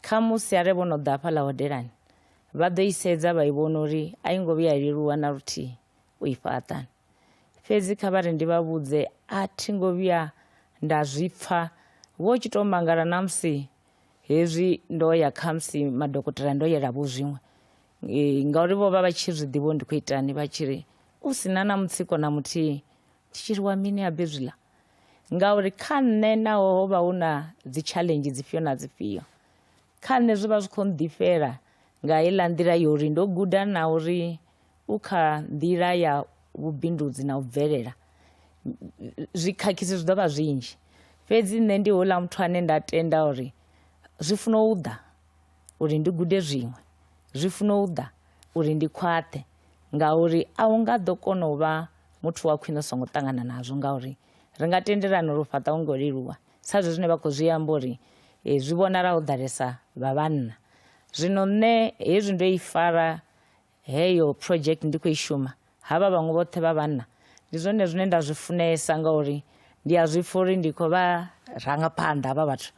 Khamusi arali vho no ḓa hafhaḽa hodelani vha ḓo i sedza vha i vhona uri a i ngo vhuya ya leluwa na luthihi u i fhaṱa. Fhedzi kha vha ri ndi vha vhudze a thi ngo vhuya nda zwi pfha vho tshi tou mangala namusi hezwi ndo ya khamusi madokotela ndo yela vho zwiṅwe ngauri vho vha vha tshi zwi ḓivha uri ndi khou itani vha tshi ri u sina na mutsiko na muthihi ndi tshi ri wa mini habe zwiḽa ngauri kha nṋe naho ho vha hu na dzi challenge dzifhio na dzifhio kha nṋe zwi vha zwi khou nḓifhela nga heiḽa nḓila yo uri ndo guda na uri u kha nḓila ya vhubindudzi na u bvelela zwikhakhisi zwi ḓo vha zwinzhi fhedzi nṋe ndi houḽa muthu ane nda tenda uri zwi funa u ḓa uri ndi gude zwiṅwe zwi funa u ḓa uri ndi khwaṱhe ngauri a u nga ḓo kona u vha muthu wa khwine u songo ṱangana nazwo ngauri ri nga tendelana uri u fhaṱa hu ngo leluwa sa zwezwi zwine vha khou zwi amba uri zwi vhonala ho ḓalesa vha vhanna. Zwino nṋe hezwi ndo i fara heyo project ndi khou i shuma havha vhaṅwe vhoṱhe vha vhanna ndi zwone zwine nda zwi funesa ngauri ndi a zwi pfha uri ndi khou vha rangaphanḓa havha vhathu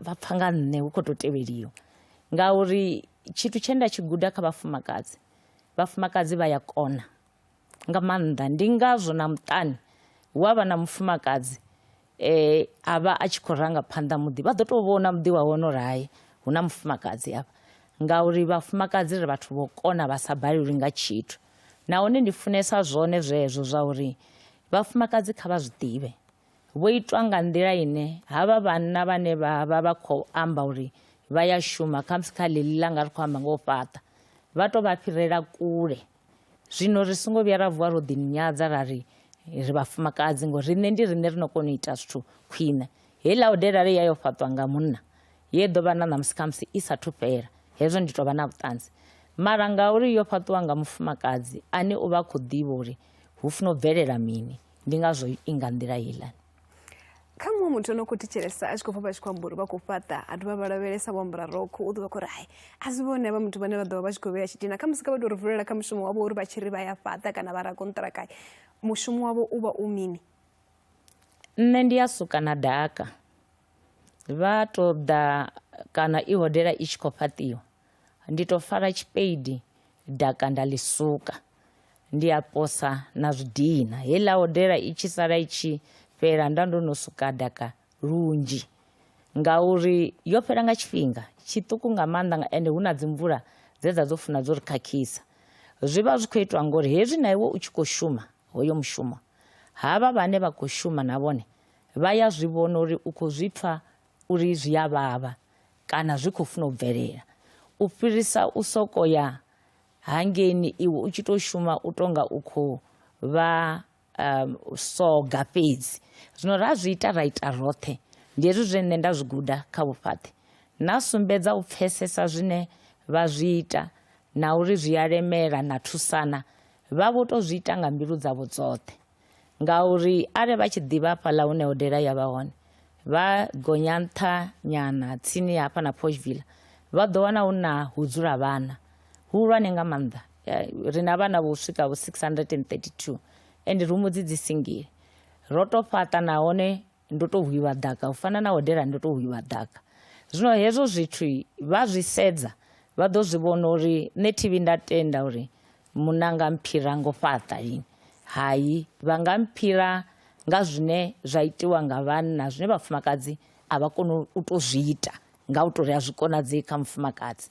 vha pfha nga nṋe hu khou tou tevheliwa ngauri tshithu tshe nda tshi guda kha vhafumakadzi, vhafumakadzi vha ya kona nga maanḓa ndi ngazwo na muṱani hu avha na mufumakadzi a vha a tshi khou ranga phanḓa muḓi vha ḓo tou vhona muḓi wa hone uri hai hu na mufumakadzi afha ngauri vhafumakadzi ri vhathu vho kona vha sa balelwi nga tshithu nahone ndi funesa zwone zwezwo zwa uri vhafumakadzi kha vha zwi ḓivhe vho itwa nga nḓila ine havha vhanna vhane vha vha vha khou amba uri vha ya shuma khamusi kha ḽeḽi ḽanga ri khou amba nga u fhaṱa vha to vha fhirela kule. Zwino ri songo vhuya ra vuwa ro ḓinyadza ra ri ri vhafumakadzi ngori riṋe ndi riṋe ri no kona u ita zwithu khwine. Heiḽa hodela ya yo fhaṱwa nga munna ye ḓo vha na ṋamusi khamusi i sathu fhela hezwo ndi tou vha na vhuṱanzi mara ngauri yo fhaṱiwa nga mufumakadzi ane u vha a khou ḓivha uri hu funa u bvelela mini ndi ngazwo i nga nḓila heiḽani. Kha muṅwe muthu ono khou thetshelesa a tshi khou pfa vha tshi khou amba uri vha khou fhaṱa, a dovha vha lavhelesa vho ambara rokho, u ḓo vha khou ri hai a si vhone havha muthu vhane vha ḓo vha vha tshi khou vhea tshidina. Khamusi kha vha tou ri vulela kha mushumo wavho uri vha tshi ri vha ya fhaṱa kana vha rakonṱiraka, mushumo wavho u vha u mini? Nṋe ndi a suka na daka, vha tou ḓa kana i hodela i tshi khou fhaṱiwa ndi tou fara tshipeidi daka nda ḽi suka, ndi a posa na zwidina. Heiḽa hodela i tshi sala i tshi fhela nda ndo no suka daka lunzhi ngauri yo fhela nga tshifhinga tshiṱuku nga maanḓa ende hu na dzi mvula dze dza dzo funa dzo ri khakhisa. Zwi vha zwi khou itwa ngori hezwi na iwe u tshi khou shuma hoyo mushumo, havha vhane vha khou shuma na vhone vha ya zwi vhona uri u khou zwi pfa uri zwi a vhavha kana zwi khou funa u bvelela, u fhirisa u soko ya hangeini iwe u tshi tou shuma u tonga u khou vha soga fhedzi. Zwino ra zwi ita ra ita roṱhe, ndi hezwi zwine nṋe nda zwi guda kha vhufhaṱi, na sumbedza u pfesesa zwine vha zwi ita na uri zwi a lemela na thusana, vha vho tou zwi ita nga mbilu dzavho dzoṱhe. Ngauri arali vha tshi ḓivha hafhaḽa hune hodela ya vha hone, vha gonya nṱha nyana tsini hafha na Posh Villa, vha ḓo wana hu na hu dzula vhana huhulwane nga maanḓa. Ri na vhana vho swika vho 632 ende rumu dzi dzi singile. Ro to fhaṱa nahone ndo to hwiwa ḓaka u fana na hodela ndo to hwiwa ḓaka. Zwino hezwo zwithu vha zwi sedza vha ḓo zwi vhona uri nṋe thivhi nda tenda uri munna nga mphira ngo fhaṱa lini. Hai, vha nga mphira nga zwine zwa itiwa nga vhanna zwine vhafumakadzi a vha koni u to zwi ita nga u to ri a zwi konadzei kha mufumakadzi.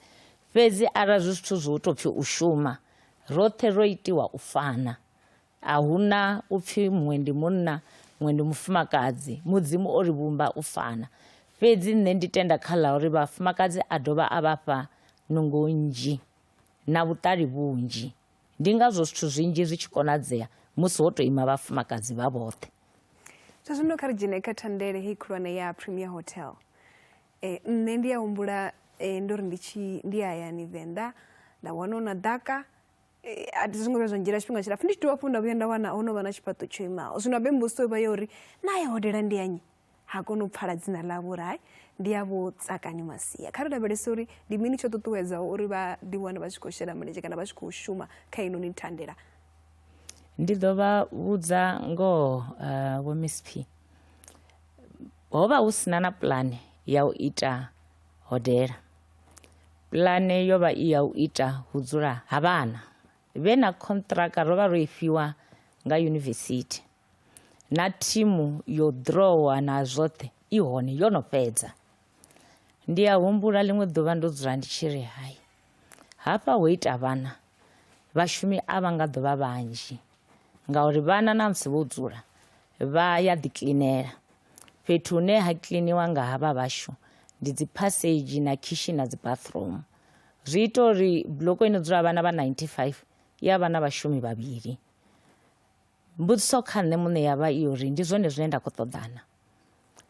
Fhedzi arali zwi zwithu zwo to pfhi u shuma, roṱhe ro itiwa u fana. A hu na u pfhi muṅwe ndi munna, muṅwe ndi mufumakadzi. Mudzimu o ri vhumba u fana. Fhedzi nṋe ndi tenda kha ḽa uri vhafumakadzi a dovha a vha fha nungo nnzhi na vhuṱali vhunzhi. Ndi ngazwo zwithu zwinzhi zwi tshi konadzea musi ho tou ima vhafumakadzi vha vhoṱhe. Zwa zwino kha ri dzhene kha thandele heyi khulwane ya Premier Hotel. Nṋe ndi a humbula ndo ri ndi tshi ndi hayani Venḓa nda wana hu na ḓaka, a thi zwi ngo vhuya zwa ndzhiela tshifhinga tshilapfhu ndi tshi dovha hafhu nda vhuya nda wana ho no vha na tshifhaṱo tsho imaho. Zwino habe mbudziso i vha ya uri naa ya hodela ndi ya nnyi? Ha koni u pfala dzina ḽavho uri hai ndi ya Vho Tsakani Masia. Kha ri lavhelese uri ndi mini tsho ṱuṱuwedzaho uri vha ḓi wane vha tshi khou shela mulenzhe kana vha tshi khou shuma kha heinoni thandela. Ndi ḓo vha vhudza ngoho Vho Miss P, ho vha hu sina na pulane ya u ita hodela. Pulane yo vha i ya u ita hu dzula ha vhana vhe na contract ro vha ro i fhiwa nga yunivesithi na thimu yo drawer na zwoṱhe i hone yo no fhedza. Ndi a humbula ḽiṅwe ḓuvha ndo dzula ndi tshi ri hai hafha ho ita vhana vhashumi a vha nga ḓo vha vhanzhi ngauri vhana na musi vho dzula vha ya ḓi kilinela. Fhethu hune ha kiliniwa nga havha vhashu ndi dzi phasedzhi na khishini na dzi bathroom. Zwi ita uri buloko ino dzula vhana vha 95 ya vha na vhashumi vhavhili. Mbudziso kha nṋe muṋe ya vha i uri ndi zwone zwine nda khou ṱoḓana,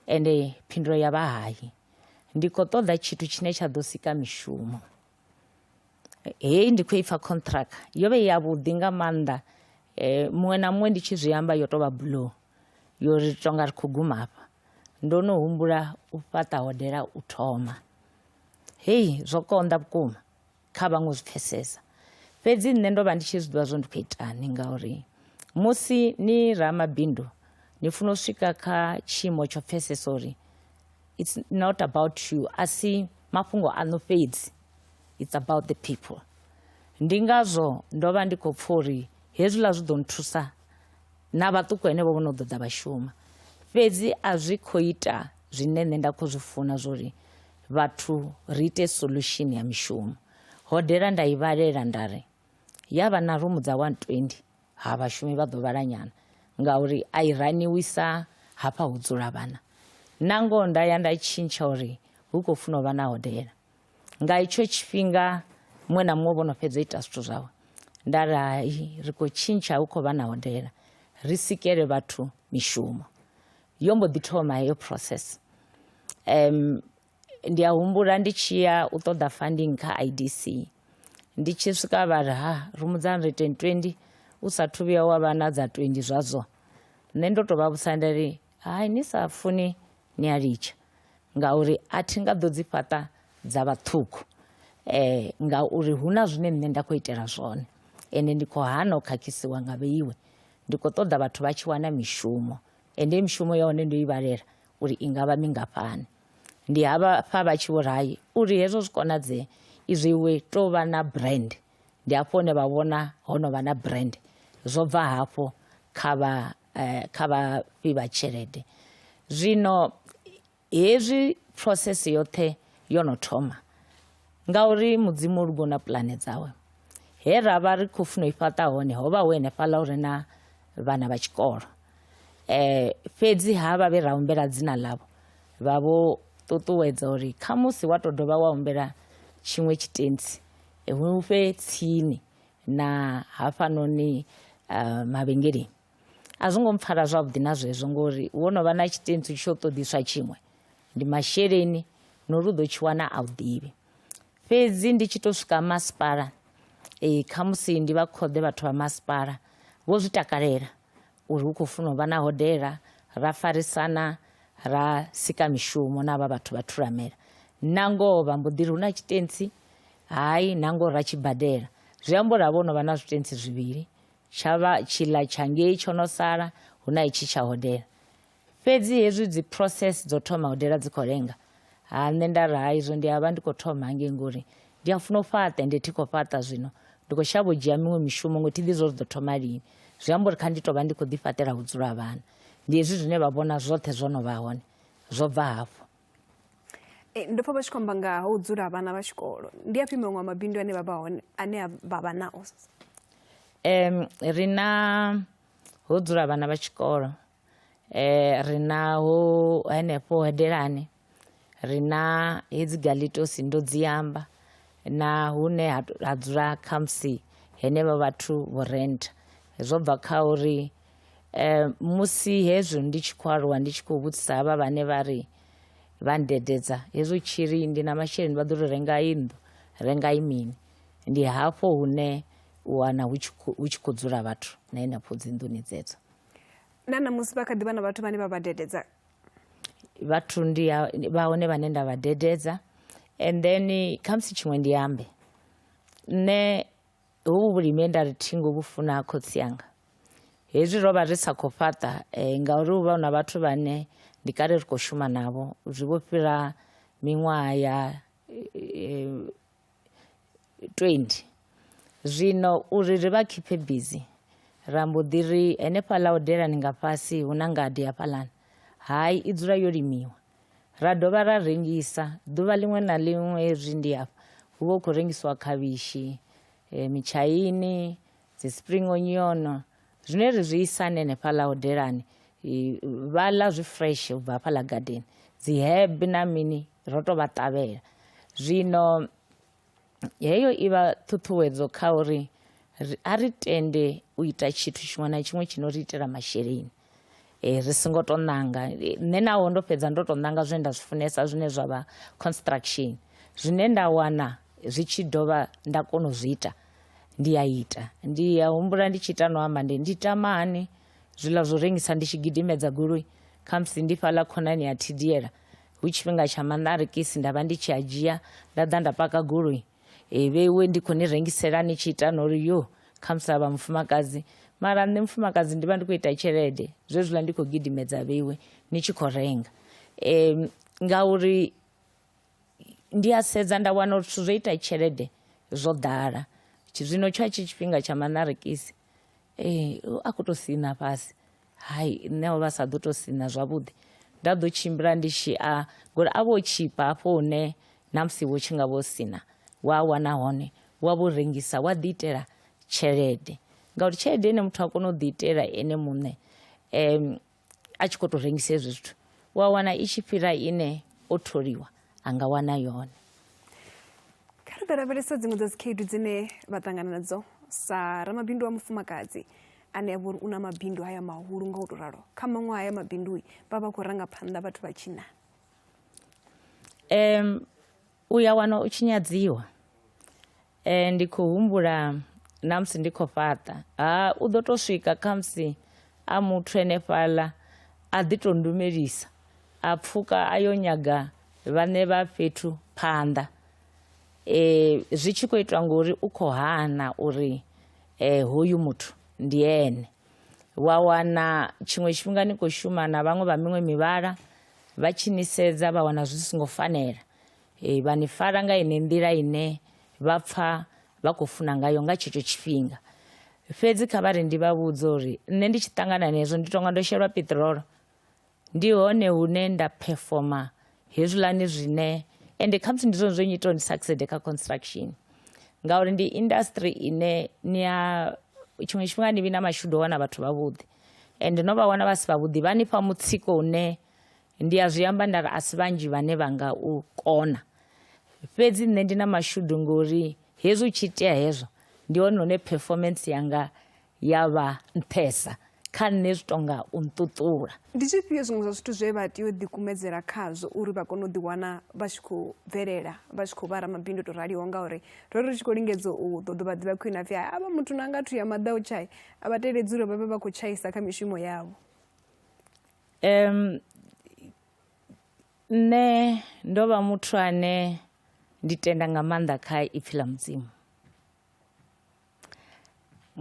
ende phindulo ya vha hai. Ndi khou ṱoḓa tshithu tshine tsha ḓo sika mishumo. Heyi ndi khou i pfa contract yo vha i yavhuḓi nga maanḓa, muṅwe na muṅwe ndi tshi zwi amba yo tou vha blow yo ri tonga ri khou guma hafha. Ndo no humbula u fhaṱa hodela u thoma. Hei zwo konḓa vhukuma kha vhaṅwe zwi pfesesa, fhedzi nṋe ndo vha ndi tshi zwi ḓivha zwo ndi khou itani ngauri musi ni ramabindu ni funa u swika kha tshiimo tsho pfesesa uri it's not about you, a si mafhungo aṋu fhedzi, it's about the people. Ndi ngazwo ndo vha ndi khou pfha uri hezwiḽa zwi ḓo nthusa na vhaṱuku henevho vho no ḓo ḓa vha shuma, fhedzi a zwi khou ita zwine nṋe nda khou zwi funa zwori vhathu ri ite solution ya mishumo. Hodela nda i vhalela nda ri ya vha na rumu dza 120 ha vhashumi vha ḓo vhala nyana ngauri a i raniwi sa hafha hu dzula vhana. Na ngoho nda ya nda tshintsha uri hu khou funa u vha na hodela. Nga itsho tshifhinga muṅwe na muṅwe vho no fhedza u ita zwithu zwawe, nda ri hai ri khou tshintsha hu khou vha na hodela ri sikele vhathu mishumo. Yo mbo ḓi thoma heyo process. Ndi a humbula ndi tshi ya u ṱoḓa funding kha IDC, ndi tshi swika vha ri ha rumu dza 120 u sathu vhuya wa vha na dza 20 zwazwo. Nṋe ndo tou vha vhusa nda ri Hai, ni sa funi ni a litsha, ngauri a thi nga ḓo dzi fhaṱa dza vha ṱhukhu, ngauri hu na zwine nṋe nda khou itela zwone, ende ndi khou hana u khakhisiwa nga vheiwe. Ndi khou ṱoḓa vhathu vha tshi wana mishumo, ende mishumo ya hone ndo i vhalela uri i nga vha mingafhani. Ndi hafha vha tshi vho ri hai, uri hezwo zwi konadzee izwi iwe tou vha na brand. Ndi hafho hune vha vhona ho no vha na brand, zwo bva hafho kha vha kha vhafhi vha tshelede. Zwino hezwi process yoṱhe yo no thoma, ngauri Mudzimu o luga na pulane dzawe, he ra vha ri khou funa u i fhaṱa hone ho vha hu henefhaḽa hu re na vhana vha tshikolo. Fhedzi havha vhe ra humbela dzina ḽavho vha vho ṱuṱuwedza uri khamusi wa tou dovha wa humbela tshiṅwe tshitentsi hu fhe tsini na hafhanoni mavhengeleni. A zwo ngo mpfara zwavhuḓi na zwezwo, ngori wo no vha na tshitentsi tsho ṱoḓiswa tshiṅwe ndi masheleni, no uri u ḓo tshi wana a u ḓivhi. Fhedzi ndi tshi to swika masipala, khamusi ndi vha khoḓe vhathu vha masipala, vho zwi takalela uri hu khou funa u vha na hodela, ra farisana ra sika mishumo na havha vhathu vha Thulamela. Na ngoho vha mbo ḓi ri hu na tshitentsi, hai na ngoho ra tshi badela. Zwi amba uri ha vha ho no vha na zwitentsi zwivhili, tsha vha tshiḽa tsha ngei tsho no sala, hu na itshi tsha hodela. Fhedzi hezwi dzi process dzo thoma hodela dzi khou lenga, ha nṋe nda ri hai izwo ndi a vha ndi khou thoma hangei ngori ndi a funa u fhaṱa ende thi khou fhaṱa zwino, ndi khou shavha u dzhia miṅwe mishumo ngori thi ḓivhi zwa uri ḓo thoma lini. Zwi amba uri kha ndi tou vha ndi khou ḓi fhaṱela vhudzulo ha vhana. Ndi hezwi zwine vha vhona zwoṱhe zwo no vha hone, zwo bva hafho. Ndo pfa vha tshi khou amba nga ha u dzula vhana vha tshikolo. Ndi afhio maṅwe a mabindu ane vha vha hone ane vha vha nao? Ri na ho dzula vhana vha tshikolo, ri na ho henefho hodelani, ri na hedzi galitosi ndo dzi amba, na hune ha dzula khamusi henevha vhathu vho rentha. Zwo bva kha uri musi hezwo ndi tshi khou aluwa ndi tshi khou vhudzisa havha vhane vha ri vha ndededza, hezwo tshiri ndi na masheleni vha ḓo ri renga i nnḓu, renga i mini. Ndi hafho hune u wana hu tshi khou dzula vhathu na henefho dzi nḓuni dzedzo. Na ṋamusi vha kha ḓi vha na vhathu vhane vha vha dededza? Vhathu ndi vha hone vhane nda vha dededza. And then khamusi tshiṅwe ndi ambe, nṋe hovhu vhulimi he nda ri thi ngo vhu funa ha khotsi anga, hezwi ro vha ri sa khou fhaṱa ngauri hu vha hu na vhathu vhane ndi kale ri khou shuma navho, zwi vho fhira miṅwaha ya 20. Zwino uri ri vha khiphe busy, ra mbo ḓi ri henefhaḽa hodelani nga fhasi hu na ngade hafhaḽani, hai i dzula yo limiwa. Ra dovha ra rengisa ḓuvha ḽiṅwe na ḽiṅwe, hezwi ndi hafha hu vha hu khou rengisiwa khavhishi, mitshaini, dzi spring onion, zwine ri zwi isa hanefhaḽa hodelani, vha ḽa zwi fresh u bva hafhaḽa gadeni, dzi herb na mini ro to vha ṱavhela. Zwino heyo i vha ṱhuṱhuwedzo kha uri a ri tende u ita tshithu tshiṅwe na tshiṅwe tshi no ri itela masheleni, ri songo to ṋanga. Nṋe naho ndo fhedza ndo to ṋanga zwine nda zwi funesa zwine zwa vha construction, zwine nda wana zwi tshi dovha nda kona u zwi ita ndi a ita. Ndi a humbula ndi tshi ita no amba ndi ndi tama hani zwiḽa zwo rengisa ndi tshi gidimedza goloi, khamusi ndi fhaḽa khonani ya thidiela hu tshifhinga tsha maṋarikisi nda vha ndi tshi a dzhia nda ḓa nda paka goloi, vheiwe ndi khou ni rengisela ni tshi ita na uri yo khamusi avha mufumakadzi, mara nṋe mufumakadzi ndi vha ndi khou ita tshelede zwezwiḽa ndi khou gidimedza vheiwe ni tshi khou renga. Ngauri ndi a sedza nda wana uri zwithu zwo ita tshelede zwo ḓala, zwino tsha tshi tshifhinga tsha maṋarikisi a khou tou sina fhasi, hai nṋe o vha sa ḓo tou sina zwavhuḓi, nda ḓo tshimbila ndi tshi a ngori a vho tshipa hafho hune na musi wo tshi nga vho sina wa wana hone wa vho rengisa wa ḓi itela tshelede, ngauri tshelede ine muthu a kona u ḓi itela ene muṋe a tshi khou tou rengisa hezwi zwithu wa wana i tshi fhira ine o tholiwa a nga wana yone. Kha ri ḓo lavhelesa dziṅwe dza dzikhaedu dzine vha ṱangana nadzo sa ramabindu wa mufumakadzi ane a vha uri u na mabindu haya mahulu nga u tou ralo. Kha maṅwe haya mabindu vha vha khou ranga phanḓa vhathu vha tshinnani. U ya wana u tshi nyadziwa. Ndi khou humbula na musi ndi khou fhaṱa, ha u ḓo tou swika khamusi a muthu henefhaḽa A ḓi tou ndumelisa a pfuka a yo nyaga vhaṋe vha fhethu phanḓa e, zwi tshi khou itwa ngori u khou hana uri e, hoyu muthu ndi ene. Wa wana tshiṅwe tshifhinga ni khou shuma na vhaṅwe vha miṅwe mivhala vha tshi ni sedza vha wana zwi songo fanela e, vha ni fara nga ine nḓila ine vha pfa vha khou funa ngayo nga tshetsho tshifhinga. Fhedzi kha vha ri ndi vha vhudze uri nṋe ndi tshi ṱangana nezwo ndi tonga ndo shelwa peṱirolo, ndi hone hune nda performa hezwiḽani zwine ende khamusi ndi zwone zwo nyita uri ndi succeed kha construction, ngauri ndi industry ine ni a tshiṅwe tshifhinga ni vhi na mashudu o wana vhathu vhavhuḓi ende no vha wana vha si vhavhuḓi vha ni fha mutsiko une ndi a zwi amba nda ri a si vhanzhi vhane vha nga u kona. Fhedzi nṋe ndi na mashudu ngori hezwi u tshi itea hezwo ndi hone hune performance yanga ya vha nṱhesa kha nṋe, zwi tonga u nṱuṱula. Ndi zwifhio zwiṅwe zwa zwithu zwe vha tea u ḓikumedzela khazwo uri vha kone u ḓiwana vha tshi khou bvelela, vha tshi khou vha ramabindu o tou raliho? Ngauri ro ri tshi khou lingedza u ṱoḓa vha ḓivha khwine hapfi avha muthu na nga thuya maḓa u tshai a vha teledzi uri vha vhe vha khou tshaisa kha mishumo yavho. Nṋe ndo vha muthu ane ndi tenda nga maanḓa kha ipfi ḽa Mudzimu,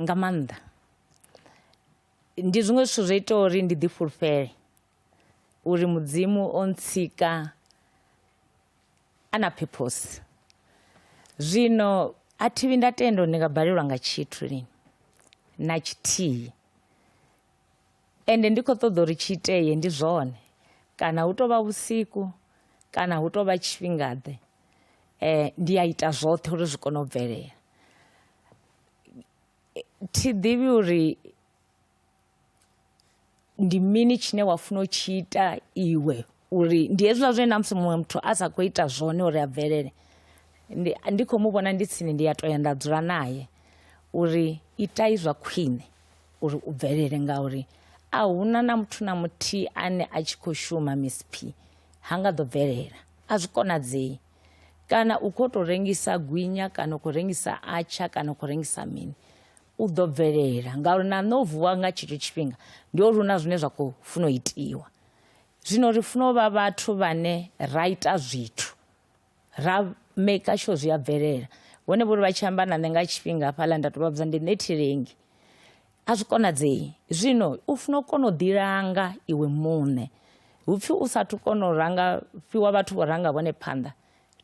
nga maanḓa. Ndi zwiṅwe zwithu zwo itaho uri ndi ḓi fhulufhele uri Mudzimu o ntsika a na purpose. Zwino a thi vhi nda tenda uri ndi nga balelwa nga tshithu lini na tshithihi. Ende ndi khou ṱoḓa uri tshi itee ndi zwone, kana hu tou vha vhusiku kana hu tou vha tshifhingaḓe, ndi a ita zwoṱhe uri zwi kone u bvelela. Thi ḓivhi uri ndi mini tshine wa funa u tshi ita iwe uri ndi hezwiḽa zwine na musi muṅwe muthu a sa khou ita zwone uri a bvelele, ndi, ndi khou mu vhona ndi tsini ndi a to ya nda dzula naye uri itai zwa khwine uri u bvelele, ngauri a huna na muthu na muthihi ane a tshi khou shuma Miss P ha nga ḓo bvelela, a zwi konadzei. Kana u khou tou rengisa gwinya kana u khou rengisa atsha kana u khou rengisa mini, u ḓo bvelela ngauri na nṋe u vuwa nga tshetsho tshifhinga ndi uri hu na zwine zwa khou funa u itiwa. Zwino ri funa u vha vhathu vhane ra ita zwithu ra maker sure zwi a bvelela. Vhone vho ri vha tshi amba na nṋe nga tshifhinga hafhaḽa nda tou vha vhudza ndi nṋe thi lengi, a zwi konadzei. Zwino u funa u kona u ḓilanga iwe muṋe, hupfhi u sathu kona u ranga fhiwa vhathu vho ranga vhone phanḓa,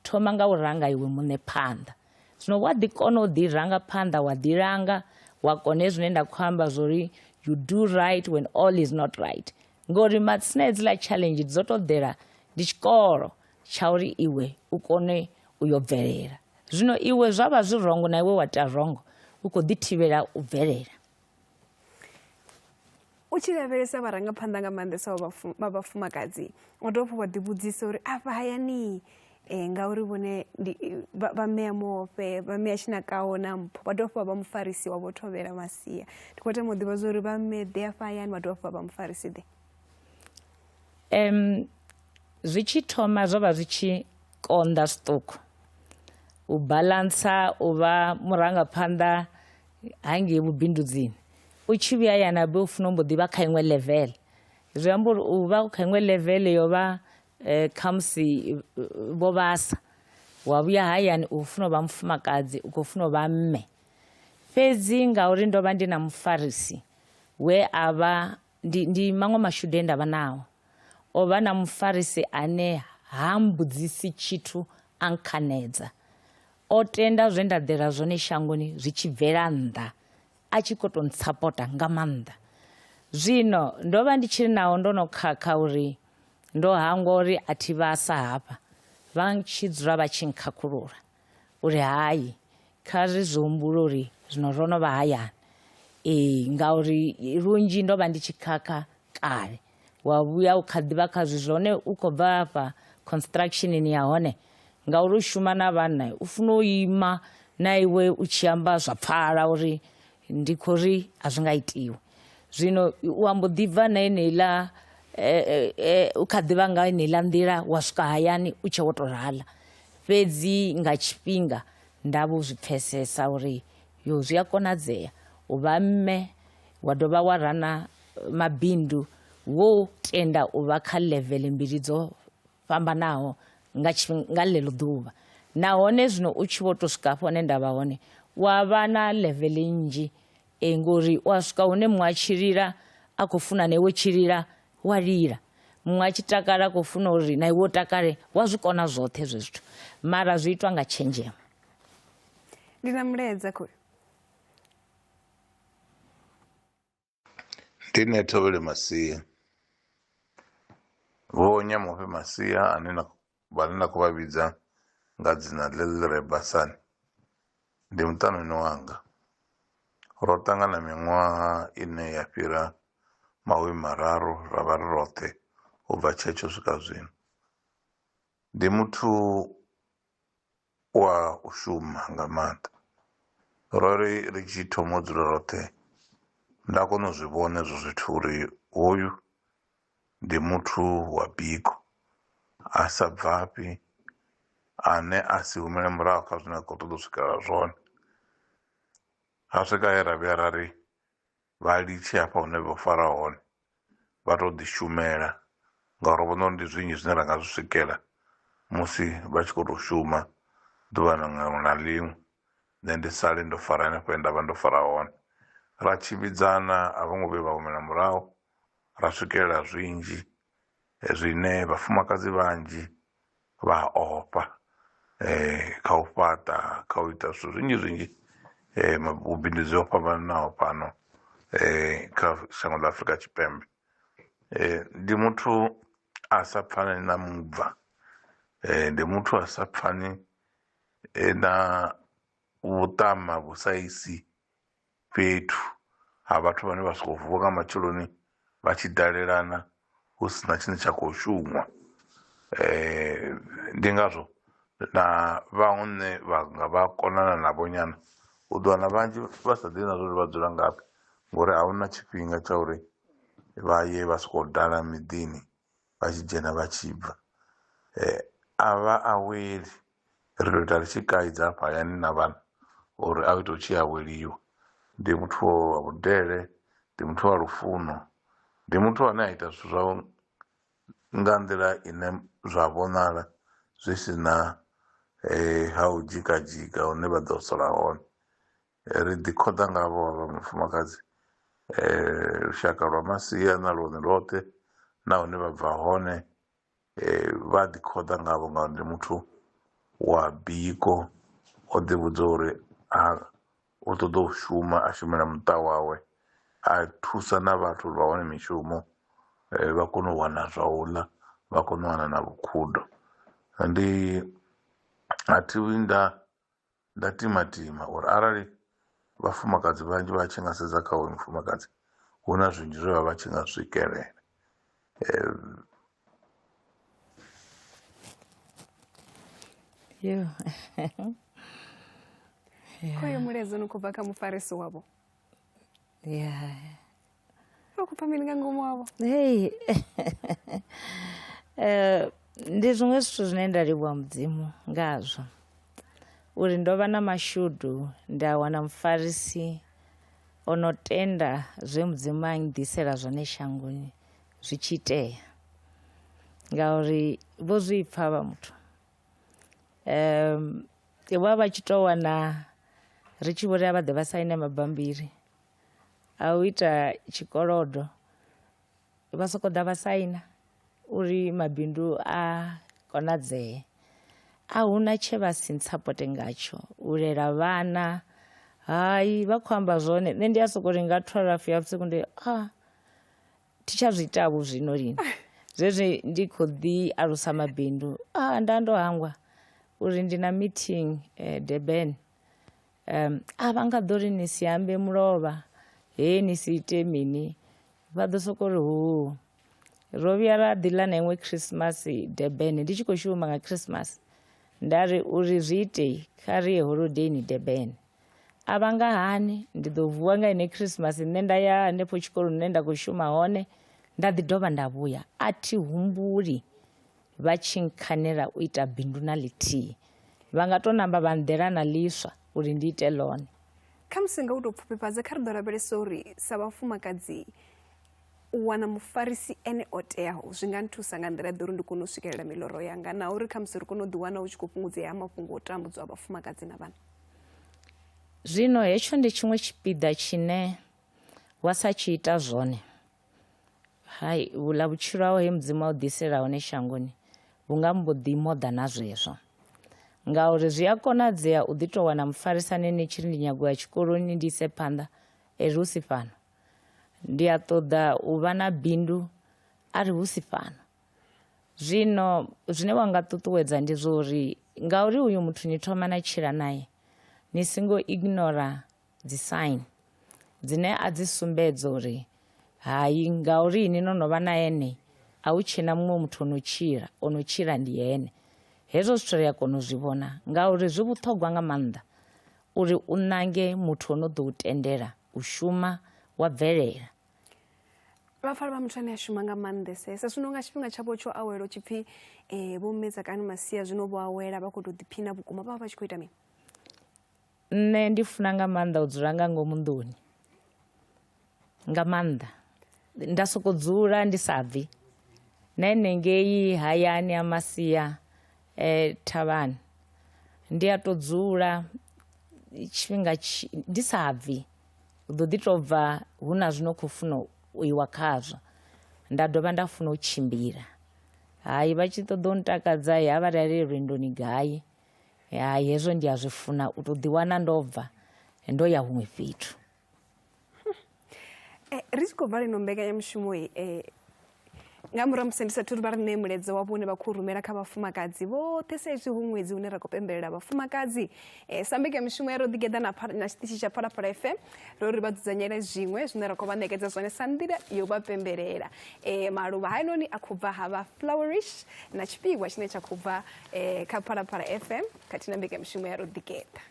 thoma nga u ranga iwe muṋe phanḓa. Zwino wa ḓi kona u ḓi ranga phanḓa wa ḓilanga wa kona hezwi zwine nda khou amba zwori you do right when all is not right, ngori matsina hedziḽa challenge dzo tou ḓela ndi tshikolo tsha uri iwe u kone u yo bvelela. Zwino iwe zwa vha zwi wrong na iwe wa ita wrong, u khou ḓi thivhela u bvelela. U tshi lavhelesa vharangaphanḓa nga maanḓesa vha vhafumakadzi, wa dovha hafhu wa ḓivhudzisa uri afha hayani ngauri vhone ndi vha mme a muofhe, vha mme a Tshinakaho na Mpho, vha dovha hafhu vha vha mufarisi wa Vho Thovhela Masia. Ndi khou tama u ḓivha zwa uri vha mme ḓe afha hayani vha dovha hafhu vha vha mufarisi ḓe. Zwi tshi thoma zwo vha zwi tshi konḓa zwiṱuku u baḽantsa u vha murangaphanḓa hangei vhubindudzini u tshi vhuya hayani habe u funa u mbo ḓi vha kha iṅwe level. Zwi amba uri u vha kha iṅwe level yo vha khamusi vho vhasa, wa vhuya hayani u funa u vha mufumakadzi u khou funa u vha mme. Fhedzi ngauri ndo vha ndi na mufarisi we a vha ndi, ndi maṅwe mashudu e nda vha nao, o vha na mufarisi ane ha mbudzisi tshithu a nkhanedza. O tenda zwe nda ḓela zwone shangoni zwi tshi bvela nnḓa, a tshi khou tou ntsapota nga maanḓa. Zwino ndo vha ndi tshi ri naho ndo no khakha uri ndo hangwa uri a thi vhasa hafha, vha tshi dzula vha tshi nkhakhulula uri hai kha ri zwi humbule uri zwino ro no vha hayani. Ee, ngauri lunzhi ndo vha ndi tshi khakha kale, wa vhuya u kha ḓivha kha zwi zwone u khou bva afha constructionini ya hone, ngauri u shuma na vhanna u funa u ima na iwe u tshi amba zwa pfala uri ndi khou ri a zwi nga itiwi. Zwino u ambo ḓi bva na yeneiḽa u kha ḓivha nga yeneiḽa nḓila wa swika hayani u tshe wo tou raḽa. Fhedzi nga tshifhinga nda vho zwi pfesesa uri yo zwi a konadzea u vha mme wa dovha wa rana mabindu wo tenda u vha kha level mbili dzo fhambanaho nga nga ḽeḽo ḓuvha nahone zwino u tshi vho to swika hafho hune nda vha hone wa vha na level nnzhi e, ngori u a swika hune muṅwe a tshi lila a khou funa na iwe tshi lila wa lila muṅwe a tshi takala a khou funa uri na iwe u takale wa zwi kona zwoṱhe hezwo zwithu mara zwi itwa nga tshenzhemo. Ndi na mulaedza khoyu. Ndi nṋe Thovhele Masia, Vho Nyamufhe Masia ane na vhane nda khou vha vhidza nga dzina ḽe ḽi re basani ndi muṱanuni wanga. Ro ṱangana miṅwaha ine ya fhira mahumi mararu ra vha ri roṱhe ubva tshetsho swika zwino. Ndi muthu wa u shuma nga maanḓa ro ri ri tshi thoma u dzula roṱhe nda kona u zwi vhona hezwo zwithu uri hoyu ndi muthu wa biko a sa bvafhi ane a si humele murahu kha zwine a khou ṱoḓa u swikelela zwone. Ha swika he ra vhuya ra ri vha litshe hafha hune vho fara hone vha to ḓi shumela ngauri ro vhona uri ndi zwinzhi zwine ra nga zwi swikela musi vha tshi khou tou shuma ḓuvha liṅwe na liṅwe nṋe ndi sale ndo fara henefho he nda vha ndo fara hone. Ra tshimbidzana a vho ngo vhuya vha humela murahu ra swikelela zwinzhi zwine vhafumakadzi vhanzhi vha ofha kha u fhaṱa kha u ita zwithu zwinzhi zwinzhi vhubindudzi ho fhambananaho fhano kha shango ḽa Afrika Tshipembe. Ndi muthu a sa pfani na mubva ndi muthu a sa pfani na vhuṱama vhu sa isi fhethu ha vhathu vhane vha sokou vuwa nga matsheloni vha tshi dalelana hu sina tshine tsha khou shuṅwa. Ndi ngazwo na vhaṅwe vha nga vha konana navho nyana u ḓo wana vhanzhi vha sa ḓivhi na zwa uri vha dzula ngafhi ngori ahuna tshifhinga tsha uri vha ye vha sokou dala miḓini vha tshi dzhena vha tshi bva. A vha aweli ri tou ita ri tshi kaidza hafha hayani na vhana uri a u ita u tshi aweliwa. Ndi muthu wa vhudele, ndi muthu wa lufuno, ndi muthu ane a ita zwithu zwawe nga nḓila ine zwa vhonala zwi si na ha u dzhika dzhika hune vha ḓo sola hone. Ri ḓi khoḓa ngavho havha mufumakadzi lushaka lwa Masia na lwone lwoṱhe na hune vha bva hone vha ḓi khoḓa ngavho ngauri ndi muthu wa biko o ḓi vhudza uri a u ṱoḓa u shuma a shumela muṱa wawe a thusa na vhathu uri vha wane mishumo vha kone u wana zwa u ḽa vha kone u wana na vhukhudo. Ndi a thi vhuyi nda nda timatima uri arali vhafumakadzi vhanzhi vha tshi nga sedza kha hoyu mufumakadzi hu na zwinzhi zwe vha vha tshi nga swikelela. Yo. Khoyo mulaedza no khou bva kha mufarisi wavho. Yeah. Vha khou pfa mini nga ngomu wavho? Hey. Ndi zwiṅwe zwithu zwine nda livhuwa Mudzimu ngazwo uri ndo vha na mashudu nda wana mufarisi o no tenda zwe Mudzimu a nḓisela zwone shangoni zwi tshi itea ngauri vho zwi pfa vha muthu vha vha tshi to wana ri tshi vho ri a vha ḓe vha saine mabambiri a u ita tshikolodo vha soko ḓa vha saina uri mabindu a konadzee. A huna tshe vha si ntsapote ngatsho u lela vhana hai vha khou amba zwone nṋe ndi a soko ri nga 12 ya vhusiku ndi a thi tsha zwi ita-vho zwino lini zwezwi ndi khou ḓi alusa mabindu a nda ndo hangwa uri ndi na meeting Durban. A vha nga ḓo ri ni si ambe mulovha he ni si ite mini vha ḓo soko ri huu. Ro vhuya ra ḓi ḽa na iṅwe Christmas Durban ndi tshi khou shuma nga Christmas nda ri uri zwi ite kha ri ye holodayini Durban. A vha nga hani ndi ḓo vuwa nga ine Christmas nṋe nda ya hanefho tshikoloni hune nda khou shuma hone nda ḓi dovha nda vhuya. A thi humbuli vha tshi nkhanela u ita bindu na ḽithihi vha nga to namba vha nḓela na ḽiswa uri ndi ite ḽone. Khamusi nga u tou pfufhifhadza kha ri ḓo lavhelesa uri sa vhafumakadzi U wana mufarisi ene o teaho zwi nga nthusa nga nḓila ḓe uri ndi kone u swikelela miloro yanga, na uri khamusi ri kone u ḓiwana hu tshi khou fhungudzea ha mafhungo o tambudzwa ha vhafumakadzi na vhana? Zwino hetsho ndi tshiṅwe tshipiḓa tshine wa sa tshi ita zwone. Hai, vhuḽa vhutshilo hawe he Mudzimu a u ḓisela hone shangoni vhu nga mbo ḓi moḓa na zwezwo. Ngauri zwi a konadzea u ḓi tou wana mufarisani ni tshi ri ndi nyago ya tshikoloni ndi ise phanḓa, eri hu si fhano. Ndi a ṱoḓa u vha na bindu a ri hu si fhano. Zwino zwine wa nga ṱuṱuwedza ndi zwa uri ngauri uyu muthu ni thoma na tshila naye ni singo ignora dzi sign dzine a dzi sumbedza uri hai ngauri ini no no vha na ene a hu tshena muṅwe muthu ono tshila, ono tshila ndi ene. Hezwo zwithu ri a kona u zwi vhona ngauri zwi vhuṱhogwa nga maanḓa uri u ṋange muthu ono ḓo u tendela u shuma wa bvelela. Vha pfala vha muthu ane a shuma nga maanḓesesa zwino nga tshifhinga tshavho tsho awela u tshi pfhi vho mme Tsakani Masia zwino vho awela vha khou tou ḓiphina vhukuma vha vha vha tshi khou ita mini? Nṋe ndi funa nga maanḓa u dzula nga ngomu nḓuni nga maanḓa nda soko dzula ndi sa bvi na henengei hayani ha Masia thavhani ndi a to dzula tshifhinga ndi sa bvi u ḓo ḓi to bva hu na zwino khou funa u iwa khazwo nda dovha nda funa u tshimbila. Hai vha tshi ṱoḓa u ntakadza ha vha ri lwendoni gai Hai hezwo ndi a zwi funa u tou ḓiwana ndo bva ndo ya huṅwe fhethu. Ri tshi khou vala ino mbekanyamushumo nga murahu musi ndi sathu uri vha ri ṋee mulaedza wavho une vha khou rumela kha vhafumakadzi vhoṱhe sa izwi hu ṅwedzi une ra khou pembelela vhafumakadzi. Sa mbekanyamushumo ya ro ḓigeḓa na tshiṱitshi tsha Phalaphala FM ro ri vha dzudzanyele zwiṅwe zwine ra khou vha ṋekedza zwone sa nḓila yo vha pembelela. Maluvha hainoni a khou bva ha vha Flowerish na tshifhiwa tshine tsha khou bva kha Phalaphala FM khathihi na mbekanyamushumo ya ro ḓigeḓa.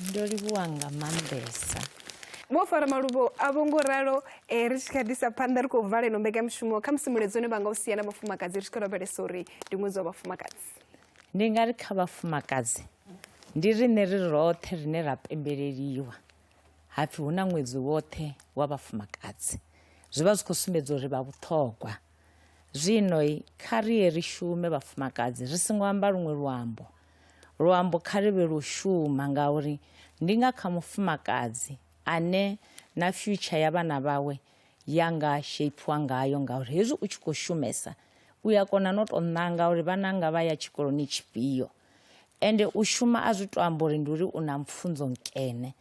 Ndo livhuwa nga maanḓesa. Vho fara maluvho a vho ngo ralo ri tshi kha ḓisa phanḓa ri khou vala ino mbekanyamushumo kha musi mulaedza une vha nga u sia na vhafumakadzi ri tshi khou lavhelesa uri ndi ṅwedzi wa vhafumakadzi. Ndi nga ri kha vhafumakadzi ndi riṋe ri roṱhe rine ra pembeleliwa hapfi hu na ṅwedzi woṱhe wa vhafumakadzi zwi vha zwi khou sumbedza uri vha vhuṱhogwa. Zwino kha ri ye ri shume vhafumakadzi ri songo amba luṅwe luambo, luambo kha ri vhe lu shuma ngauri ndi nga kha mufumakadzi ane na future ya vhana vhawe ya nga shapiwa ngayo ngauri hezwi u tshi khou shumesa u ya kona no to ṋanga uri vhananga vha ya tshikoloni tshifhio. Ende u shuma a zwi to amba uri ndi uri u na pfunzo nkene,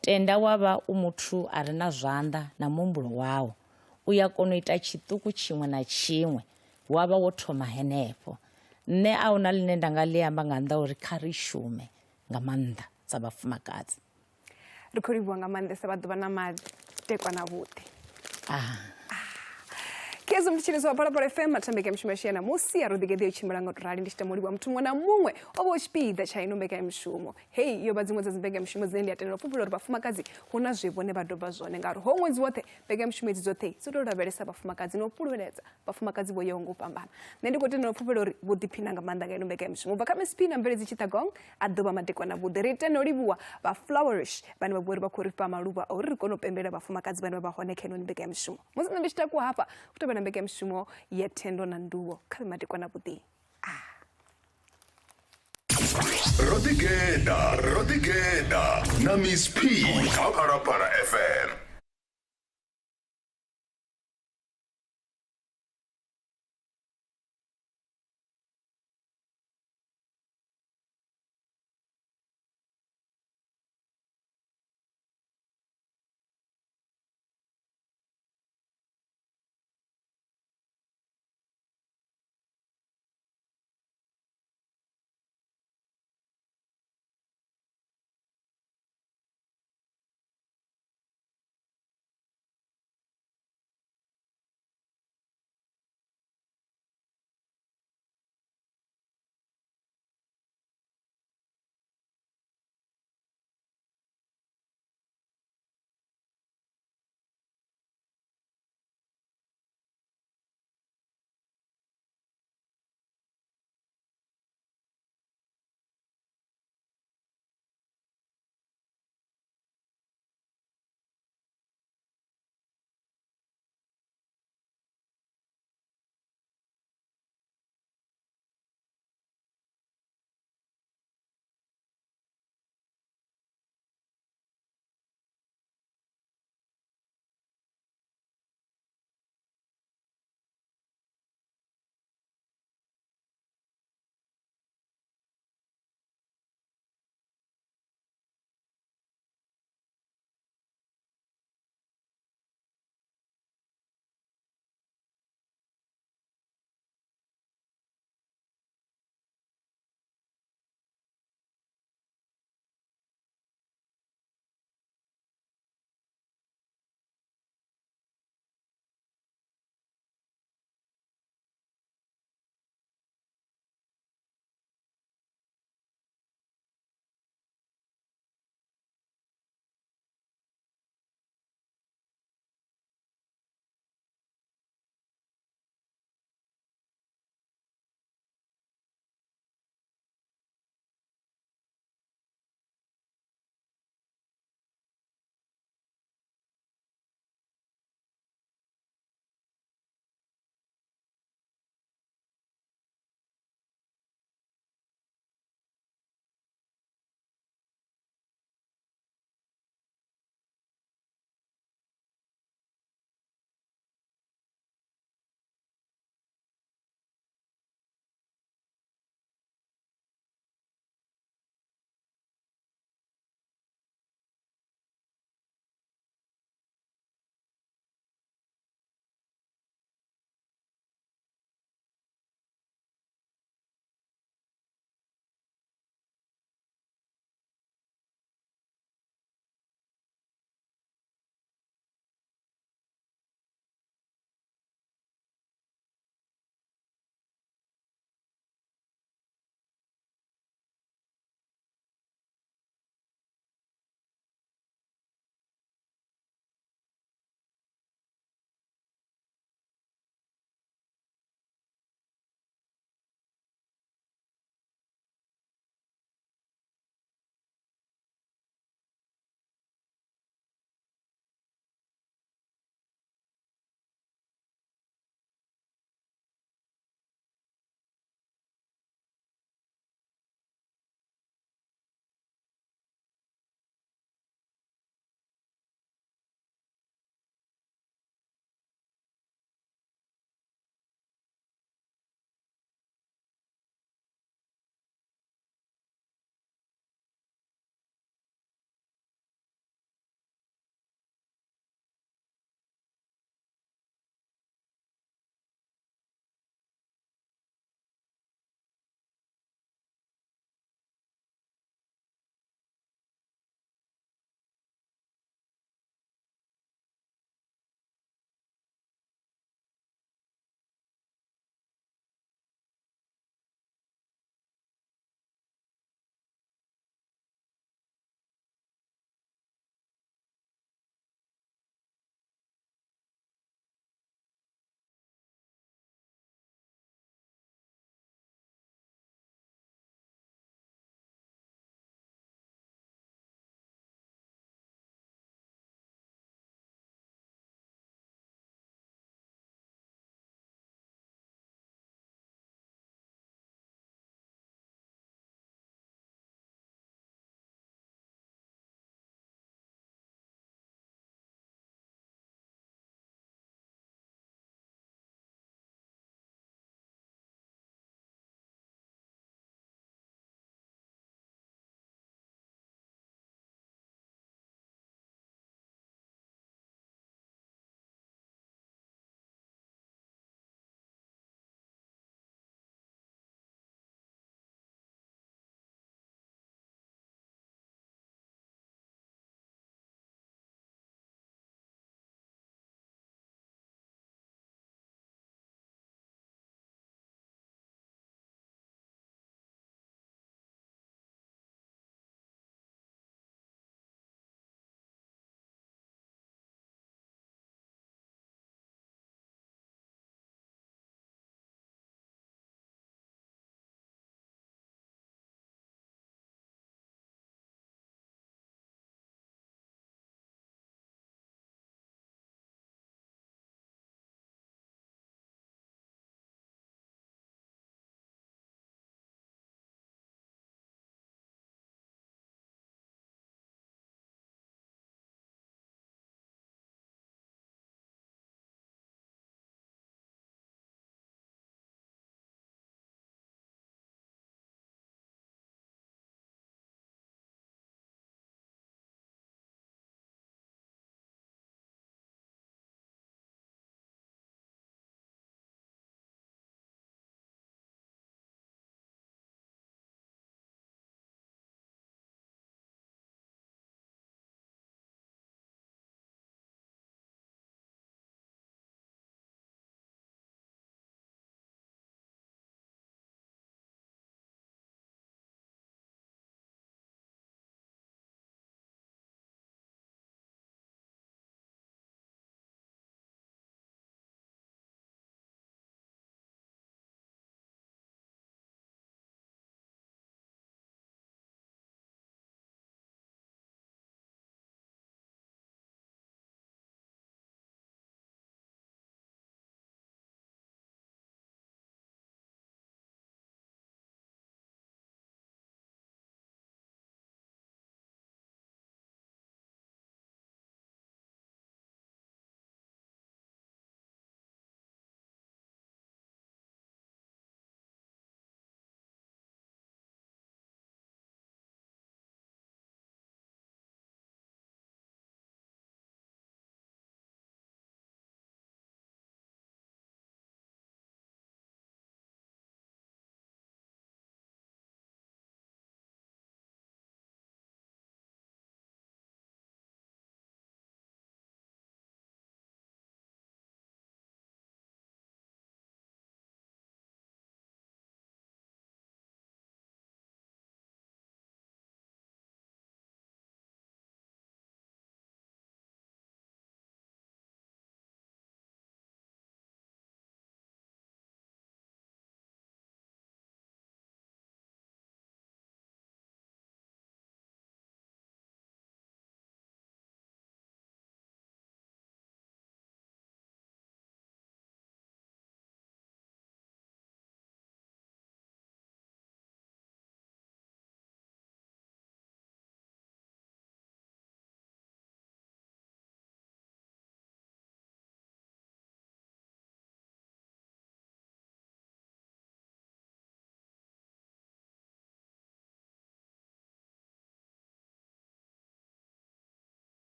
tenda wa vha u muthu a re na zwanḓa na muhumbulo wau u ya kona u ita tshiṱuku tshiṅwe na tshiṅwe wa vha wo thoma henefho. Nṋe a huna ḽine nda nga ḽi amba nga nnḓa uri kha ri shume nga maanḓa sa vhafumakadzi. Ri khou livhuwa nga maanḓesa vha ḓuvha na madekwana avhuḓi. Khezwo mutshiniso wa Phalaphala FM mathambe ya mishumo yashu ya ṋamusi ya ro ḓigeḓa yo tshimbila nga u rali ndi tshi tama u livhuwa muthu muṅwe na muṅwe o vha o tshipiḓa tsha ino mbekanyamushumo. Heyi yo vha dziṅwe dza dzimbekanyamushumo dzine ndi a tendela u fhulufhela uri vhafumakadzi hu na zwe vhone vha doba zwone ngauri ho ṅwedzi woṱhe mbekanyamushumo idzi dzoṱhe dzo tou lavhelesa vhafumakadzi na u fhululedza vhafumakadzi vho yaho nga u fhambana. Nṋe ndi khou tendela u fhulufhela uri vho ḓiphina nga maanḓa nga ino mbekanyamushumo. Ubva kha Miss P na Mveledzi Tshitagong a ḓuvha madekwana vhuḓi. Ri tenda u livhuwa vha Flowerish vhane vha vha uri vha khou ri fha maluvha a uri ri kone u pembelela vhafumakadzi vhane vha vha hone kha ino mbekanyamushumo. Musi nṋe ndi tshi takuwa hafha u tevhela mbekanyamushumo ya Thendo na Nduwo kha vhe madekwana vhuḓi. Ro ḓigeḓa, ro ḓigeḓa na Miss P kha Phalaphala FM.